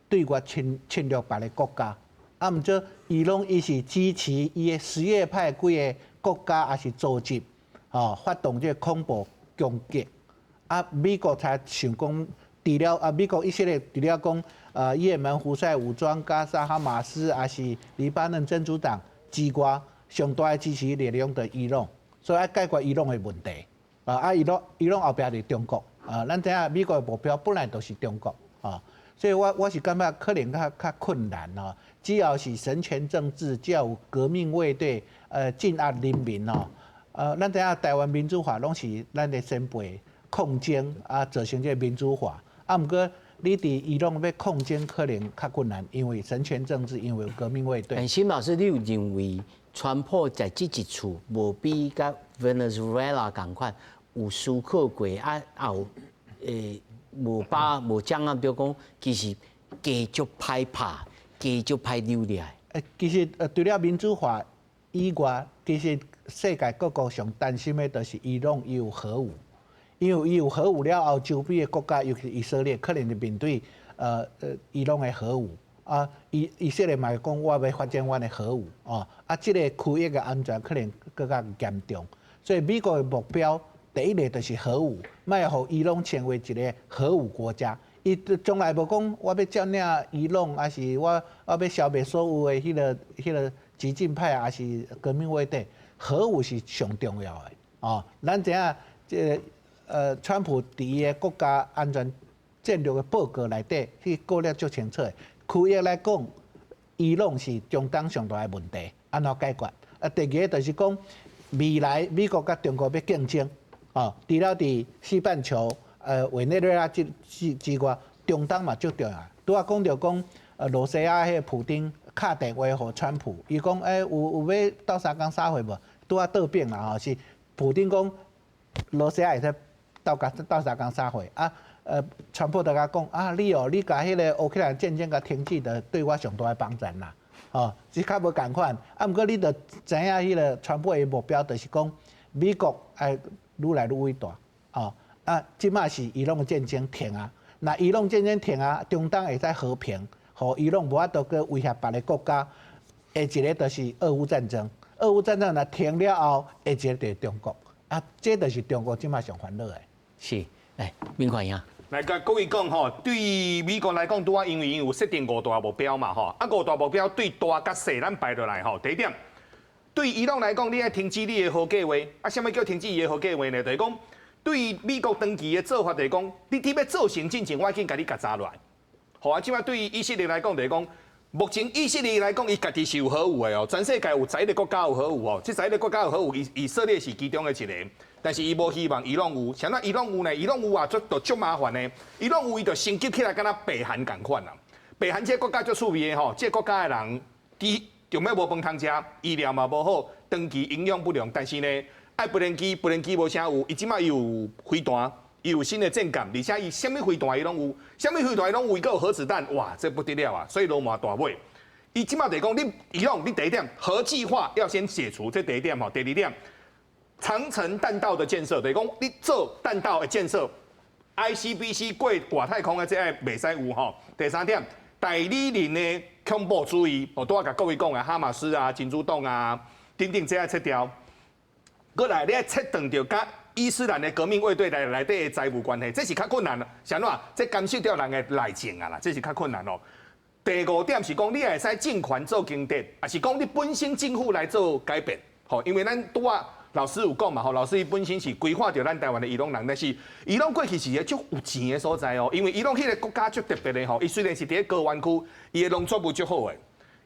Speaker 4: 對外侵略別个國家，啊，毋過伊攏伊是支持伊的什葉派幾个國家抑是組織，吼發動這个恐怖攻擊，啊，美國才想講，除了啊，美國以色列除了講，也門胡塞武裝、加沙哈馬斯，抑是黎巴嫩真主黨之外，上大的支持力量就伊朗，所以愛解決伊朗的問題。啊，伊朗後壁就是中國，啊，咱知影美國的目標本來就是中國，啊，所以我是感覺可能較困難哦。只要是神權政治，只要有革命衛隊，鎮壓人民哦，咱知影台灣民主化攏是咱的先輩抗爭啊，造成這个民主化。啊，毋過你佇伊朗欲抗爭可能較困難，因為神權政治，因為有革命衛隊。
Speaker 1: 但沈老師，你有認為川普在這一次無比佮 Venezuela 仝款有思考過啊？有無把無掌握著講，其實繼續歹拍，繼續歹扭來。
Speaker 4: 其實除了民主化以外，其實世界各國上擔心的就是伊朗伊有核武，因為伊有核武了後，周邊的國家，尤其是以色列，可能就面對伊朗的核武。啊，以色列嘛會講我欲發展阮的核武，哦，啊，這个區域的安全可能閣較嚴重。所以美國的目標第一个就是核武，莫予伊朗成為一个核武國家。伊從來無講我欲佔領伊朗，抑是我欲消滅所有的彼个激進派，抑是革命衛隊。核武是上重要的，哦。咱知影這个川普佇伊的國家安全戰略的報告內底，去講了足清楚的。區域來講，伊朗是中東上大的問題，按怎解決？啊，第二个就是講未來美國佮中國欲競爭，哦，除了佇西半球，委內瑞拉之外，中東嘛足重要。拄仔講著講，羅西亞彼个普丁敲電話予川普，伊講有欲鬥相共啥貨無？拄仔倒轉啦吼，是普丁講羅西亞會使鬥相共啥貨啊？川普就共講啊，你哦，你共彼个烏克蘭戰爭共停止，就對我上大的幫助啦。吼，是較無仝款。啊，毋過你著知影彼个川普的目標就是講美國愛愈來愈偉大。吼，啊，這馬是伊朗的戰爭停啊。若伊朗戰爭停啊，中東會使和平，予伊朗無法度閣威脅別个國家。下一个就是俄烏戰爭，俄烏戰爭若停了後，下一个就是中國。啊，這就是中國這馬上煩惱的。
Speaker 1: 是，來，明寬兄。
Speaker 5: 來，共各位講吼，對美國來講，拄仔因為𪜶有設定五大目標嘛吼，啊五大目標對大佮細咱排落來吼。第一點，對伊朗來講，你愛停止你的核計劃，啊，啥物叫停止伊的核計劃呢？就是講，對美國長期的做法就是講，你佇欲做成進前，我已經共你夾查落來。好啊，這馬對以色列來講，就是講，目前以色列來講，伊家己是有核武的哦，全世界有十一个國家有核武哦，這十一个國家有核武，以色列是其中的一個。但是伊無希望伊朗有，啥物伊朗有呢？伊朗有啊，足麻煩的。伊朗有伊就升級起來，敢若北韓仝款啊。北韓這个國家足趣味的吼，這个國家的人，佇著欲無飯通食，醫療嘛無好，長期營養不良。但是呢，愛無人機，無人機無啥有，伊這馬有飛彈，伊有新的戰艦，而且伊啥物飛彈伊攏有，啥物飛彈伊攏有，伊閣有核子彈，哇，這不得了啊！所以羅馬大尾，伊這馬就講你伊朗，你第一點核計劃要先解除，這第一點吼，第二點。長程彈道的建設，就是講你做彈道的建設，ICBC 過外太空的這個袂使有吼。第三點，代理人的恐怖主義，我拄仔共各位講的哈馬斯啊、真主黨啊等等，這愛切掉。閣來，你愛切斷著佮伊斯蘭的革命衛隊內底的財務關係，這是較困難。是按怎？這干涉著人的內政啊啦，這是較困難哦。第五點是講，你會使政權做更迭，抑是講你本身政府來做改變？吼，因為咱拄仔老師有講嘛，吼，老師伊本身是規劃著咱台灣的伊朗人，但是伊朗過去是一個足有錢的所在哦，因為伊朗彼个國家足特別的吼，伊雖然是佇咧高原區，伊的農作物足好的，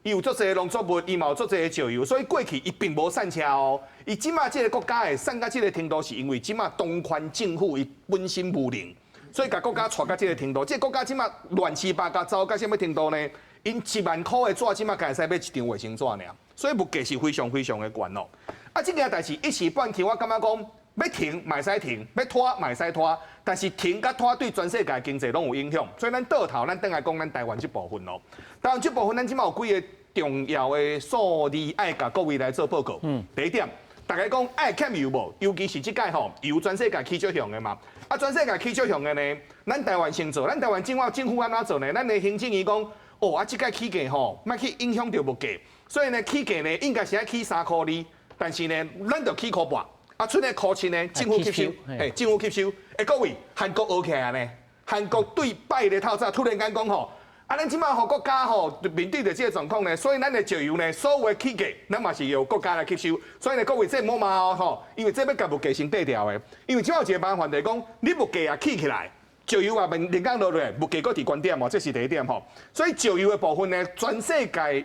Speaker 5: 伊有足濟農作物，伊嘛有足濟的石油，所以過去伊並無散赤哦。伊這馬這个國家會散到這个程度，是因為這馬當權政府伊本身無能，所以共國家帶到這个程度。這个國家這馬亂七八糟，糟到啥物程度呢？𪜶1萬箍的紙，這馬共會使買一張衛生紙爾，所以物價是非常非常的懸哦。啊，這件代誌一時半刻，我感覺講欲停嘛會使停，欲拖嘛會使拖，但是停佮拖對全世界經濟攏有影響，所以咱倒頭，咱轉來講咱台灣這部分咯。台灣這部分，咱這馬有幾个重要的數字愛共各位來做報告。第一點，大家講愛欠油無？尤其是這屆吼，油全世界起足雄的嘛。啊，全世界起足雄的呢，咱台灣先做，咱台灣政府按怎做呢？咱的行政院講，哦，啊，這屆起價吼，莫去影響著物價，所以呢，起價呢應該是愛起3箍2，但是呢，咱就起箍半，啊，賰的箍七呢，政府吸收，嘿，政府吸收。欸，各位，韓國學起來呢？韓國對拜的透早突然間講吼，啊，咱這擺吼國家吼面對著這个狀況呢，所以咱的石油呢，所有的起價，咱嘛是由國家來吸收。所以呢，各位這莫嘛哦吼，因為這欲共物價先綴掉的。因為這擺有一個麻煩就是講，你物價啊起起來，石油啊連連工落來，物價閣佇懸點哦，這是第一點吼。所以石油的部分呢，全世界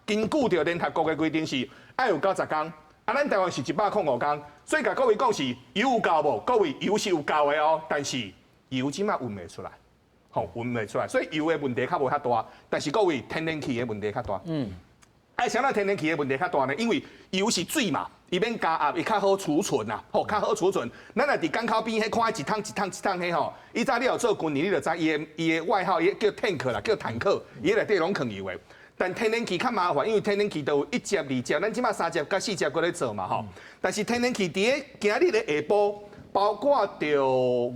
Speaker 5: 根據著聯合國的規定是愛有90工，啊，咱台灣是105工，所以共各位講是油有夠無？各位油是有夠的哦，但是油這擺運袂出來，吼運袂出來，所以油的問題較無遐大，但是各位天然氣的問題較大。啊，啥物天然氣的問題較大呢？因為油是水嘛，伊免加壓，伊較好儲存啊，吼較好儲存。咱若佇港口邊彼看一桶一桶一桶彼吼，以前你有做軍人，你就知伊的外號，伊叫 tank 啦，叫坦克，伊內底攏囥油的。但天然氣較麻煩，因為天然氣都有一接、二接，咱這擺三接佮四接閣咧做嘛吼。但是天然氣佇咧今日的下晡，包括著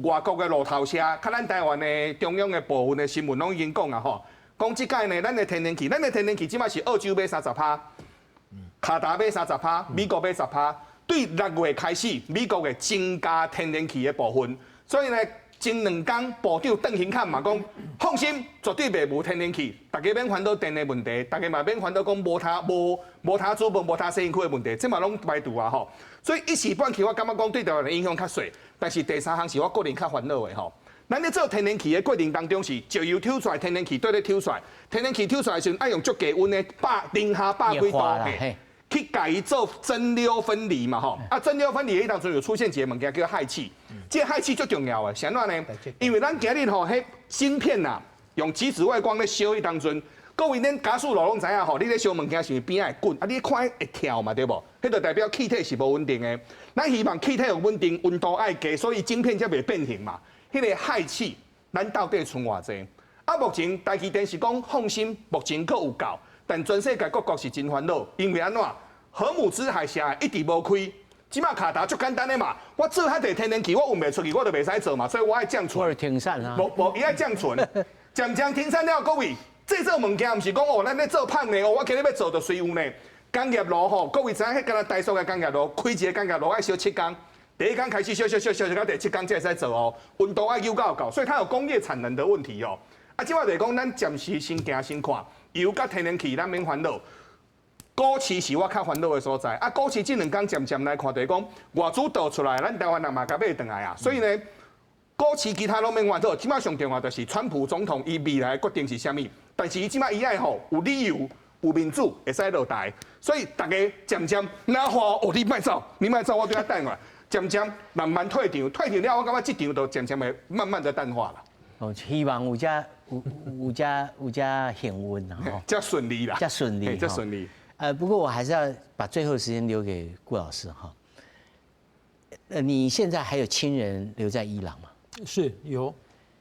Speaker 5: 外國的路透社，佮咱台灣的中央的部分的新聞攏已經講啊吼，講這擺呢，咱的天然氣，咱的天然氣這擺是澳洲買30趴，卡達買三十趴，美國買十趴。對6月開始，美國會增加天然氣的部分，所以呢，前兩工部長鄧行侃嘛講，放心，絕對袂無天然氣，大家免煩惱電的問題，大家嘛免煩惱講無通無無通煮飯、無通洗身軀的問題，這嘛攏排除啊吼。所以一時半刻我感覺講對台灣的影響較細，但是第三項是我個人較煩惱的吼。咱咧做天然氣的過程當中是石油抽出來，天然氣綴咧抽出來，天然氣抽出來時陣愛用足低溫的百零下百幾度去共伊做蒸餾分離嘛吼。啊，蒸餾分離彼當陣有出現一个物件叫氦氣，這個氦氣足重要的，是按怎呢？因為咱今日吼，彼芯片啊，用極紫外光咧燒彼當陣，各位恁駕駛路攏知影吼，你咧燒物件是邊仔會滾，啊，你看會跳嘛對無？彼就代表氣體是無穩定的。咱希望氣體有穩定，溫度愛低，所以晶片才袂變形嘛。彼個氦氣，咱到底賰偌濟？啊，目前台積電是講放心，目前閣有夠，但全世界各國是真煩惱，因為按怎？荷姆茲海峽一直無開，這擺卡達足簡單的嘛，我做遐濟天然氣，我運袂出去，我就袂使做嘛，所以我愛降存。
Speaker 1: 我停產啊！
Speaker 5: 無無，伊愛降存，漸漸停產了，各位，製造物件毋是講哦，咱咧做胖的哦，我今日欲做就隨有呢。工業爐吼，各位知影彼敢若台塑的工業爐，開一个工業爐愛燒7工。第一工開始燒燒燒燒燒到第七工才會使做哦，溫度愛夠夠，所以它有工業產能的問題哦。啊，這擺就是講，咱暫時先行先看，油佮天然氣，咱免煩惱。股市是我較煩惱的所在。啊，股市這兩工漸漸來看，就是講外資倒出來，咱台灣人嘛共買轉來啊。所以呢，股市其他攏免煩惱。這擺上重要就是川普總統伊未來的決定是啥物，但是伊這擺伊愛吼有理由、有面子會使落台，所以大家漸漸哪話哦，你莫走，你莫走，我對遐等下。漸漸慢慢退場，退場了，我感覺這場就漸漸會慢慢的淡化了。
Speaker 1: 哦，希望有遮有有遮有遮幸運吼，
Speaker 5: 遮順利啦，
Speaker 1: 遮順利，
Speaker 5: 遮順利。
Speaker 1: 不過我還是要把最後時間留給顧老師哈。你現在還有親人留在伊朗嗎？
Speaker 2: 是有。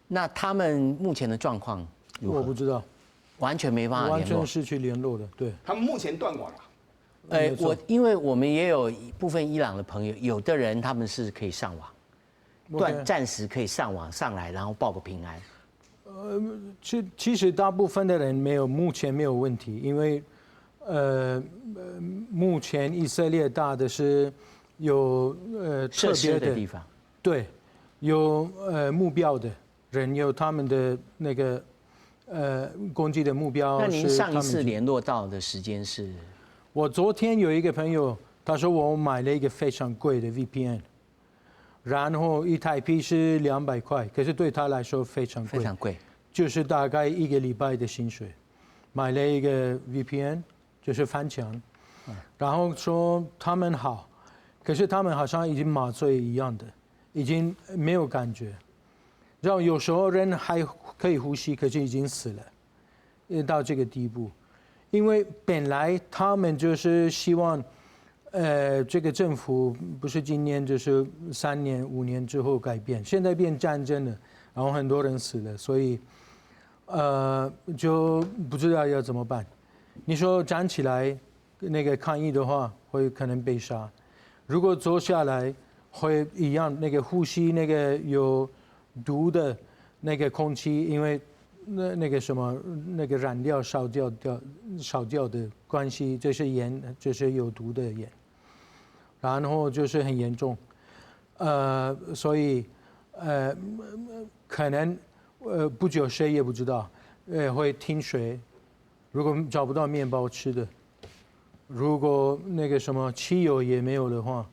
Speaker 1: 那他們目前的狀況如何？
Speaker 2: 我不知道，
Speaker 1: 完全沒辦法聯絡，
Speaker 2: 完全失去聯絡的。對，
Speaker 5: 他們目前斷網了。
Speaker 1: 我因為我們也有部分伊朗的朋友，有的人他們是可以上網，斷暫時可以上網上來，然後報個平安。
Speaker 2: 其實大部分的人沒有，目前沒有問題，因為目前以色列打的是有特別
Speaker 1: 的地方，
Speaker 2: 對，有目標的人有他們的那個攻擊的目標。
Speaker 1: 那您上一次聯絡到的時間是？
Speaker 2: 我昨天有一個朋友，他說我買了一個非常貴的 VPN，然後一台幣是200塊，可是對他來說非常貴，
Speaker 1: 非常貴，
Speaker 2: 就是大概一個禮拜的薪水，買了一個 VPN，就是翻牆，然後說他們好，可是他們好像已經麻醉一樣的，已經沒有感覺，然後有時候人還可以呼吸，可是已經死了，到這個地步。因為本來他們就是希望，這個政府不是今年就是3年5年之後改變，現在變戰爭了，然後很多人死了，所以，就不知道要怎麼辦。你說站起來那個抗議的話，會可能被殺；如果坐下來，會一樣那個呼吸那個有毒的那個空氣，因為那個什麼那個燃料燒掉的關係，這是鹽，這是有毒的鹽，然後就是很嚴重，所以可能不久誰也不知道，會停水，如果找不到麵包吃的，如果那個什麼汽油也沒有的話，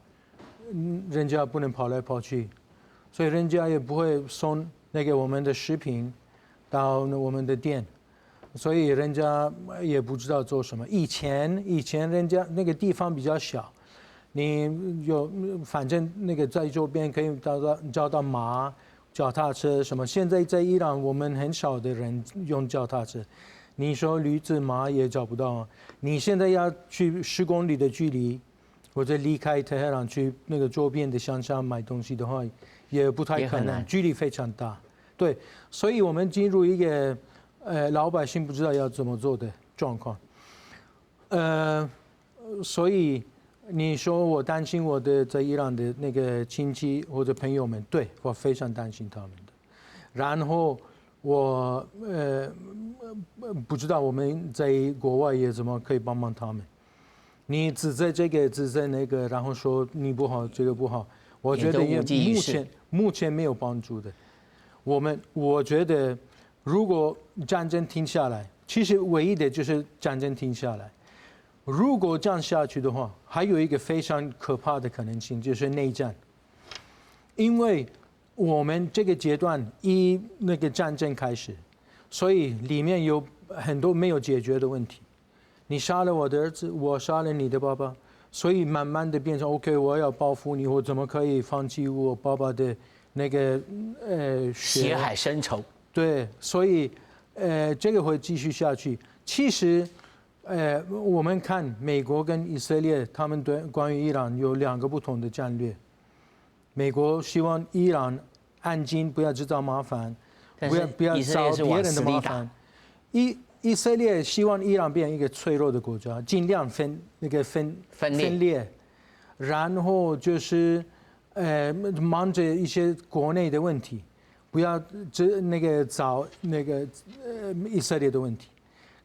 Speaker 2: 人家不能跑來跑去，所以人家也不會送那個我們的食品到我們的店，所以人家也不知道做什麼。以前人家那個地方比較小，你有反正那個在周邊可以找到馬、腳踏車什麼。現在在伊朗，我們很少的人用腳踏車。你說驢子馬也找不到。你現在要去10公里的距離，或者離開德黑蘭去那個周邊的鄉下買東西的話，也不太可能，距離非常大。對，所以我們進入一個老百姓不知道要怎麼做的狀況。所以你說我擔心我的在伊朗的那個親戚或者朋友們，對，我非常擔心他們的。然後我不知道我們在國外也怎麼可以幫幫他們。你指責這個指責那個，然後說你不好，這個不好，我覺得也目前沒有幫助的。我覺得，如果戰爭停下來，其實唯一的就是戰爭停下來。如果這樣下去的話，還有一個非常可怕的可能性，就是內戰。因為我們這個階段一那個戰爭開始，所以裡面有很多沒有解決的問題。你殺了我的兒子，我殺了你的爸爸，所以慢慢的變成 OK，我要報復你，我怎麼可以放棄我爸爸的那個
Speaker 1: 血海深仇？
Speaker 2: 對，所以這個會繼續下去。其實我們看美國跟以色列，他們對關於伊朗有兩個不同的戰略。美國希望伊朗安靜，不要製造麻煩，不要找別人的麻煩。以色列希望伊朗變成一個脆弱的國家，盡量分那個分
Speaker 1: 分
Speaker 2: 裂，然後就是忙着一些國內的問題，不要這那個找那個以色列的問題。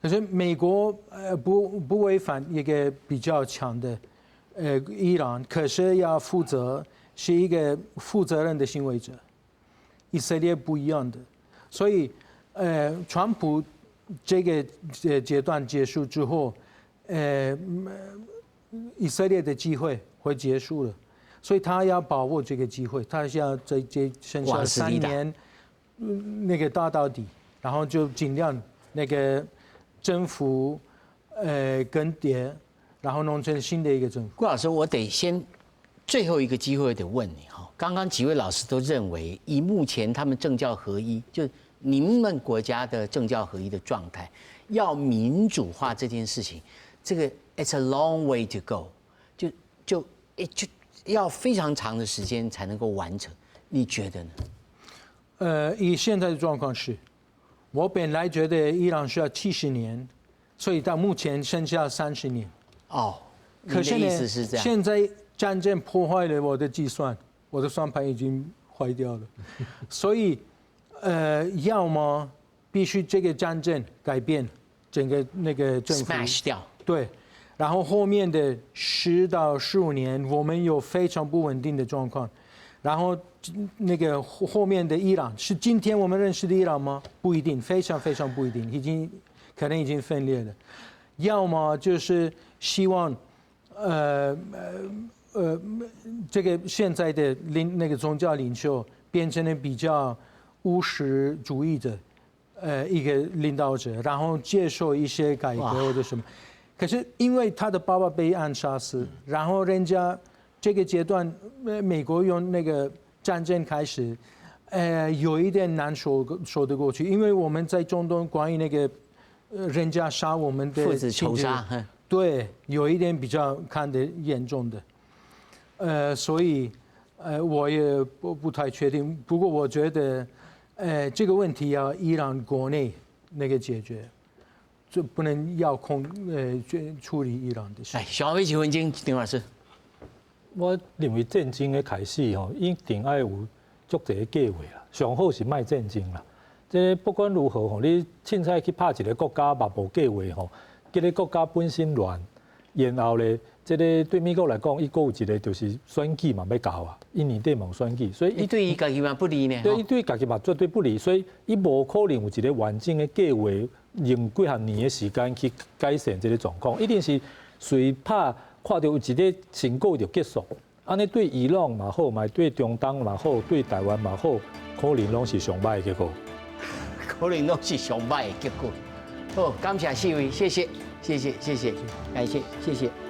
Speaker 2: 可是美國不違反一個比較強的伊朗，可是要負責是一個負責任的行為者。以色列不一樣的，所以川普這個階段結束之後，以色列的機會會結束了，所以他要把握這個機會，他要在這剩下3年，那個打到底，然後就盡量那個政府更迭，然後弄成新的一個政府。
Speaker 1: 郭老師，我得先最後一個機會得問你哈，剛剛幾位老師都認為，以目前他們政教合一，就你們國家的政教合一的狀態，要民主化這件事情，這個 it's a long way to go，就要非常長的時間才能夠完成，你覺得呢？
Speaker 2: 以現在的狀況是，我本來覺得伊朗需要70年，所以到目前剩下30年。
Speaker 1: 哦，
Speaker 2: 可是
Speaker 1: 意思是這樣。
Speaker 2: 現在戰爭破壞了我的計算，我的算盤已經壞掉了，所以要麼必須這個戰爭改變整個那個政府
Speaker 1: smash 掉。
Speaker 2: 對，然後後面的10到15年，我們有非常不穩定的狀況。然後那個後面的伊朗是今天我們認識的伊朗嗎？不一定，非常非常不一定，已經可能已經分裂了。要麼就是希望，這個現在的那個宗教領袖變成了比較務實主義的，一個領導者，然後接受一些改革或者什麼。可是因為他的爸爸被暗殺死，然後人家這個階段，美國用那個戰爭開始，有一點難說得過去，因為我們在中東關於那個人家殺我們的
Speaker 1: 父子仇殺，
Speaker 2: 對，有一點比較看得嚴重的，所以我也不太確定。不過我覺得，這個問題要伊朗國內那個解決。就不能遙控處理伊朗的事。
Speaker 1: 來，上尾一分鐘，張老師。
Speaker 3: 我認為戰爭的開始吼，一定愛有足濟計劃啦。上好是莫戰爭啦。這不管如何吼，你凊彩去拍一個國家嘛無計劃吼，這个國家本身亂，然後咧，這个對美國來講，伊閣有一個就是選舉嘛欲到啊，一年底嘛有選舉，所以
Speaker 1: 伊對伊家己嘛不利呢。
Speaker 3: 對，伊對家己嘛絕對不利，所以伊無可能有一個完整的計劃，用幾若年的時間去改善這个狀況，一定是隨拍看著有一个成果就結束。按呢對伊朗嘛好，嘛對中東嘛好，對台灣嘛好，可能攏是上歹的結果。
Speaker 1: 可能攏是上歹的結果。好，感謝四位，謝謝，謝謝，謝謝，感謝，謝謝。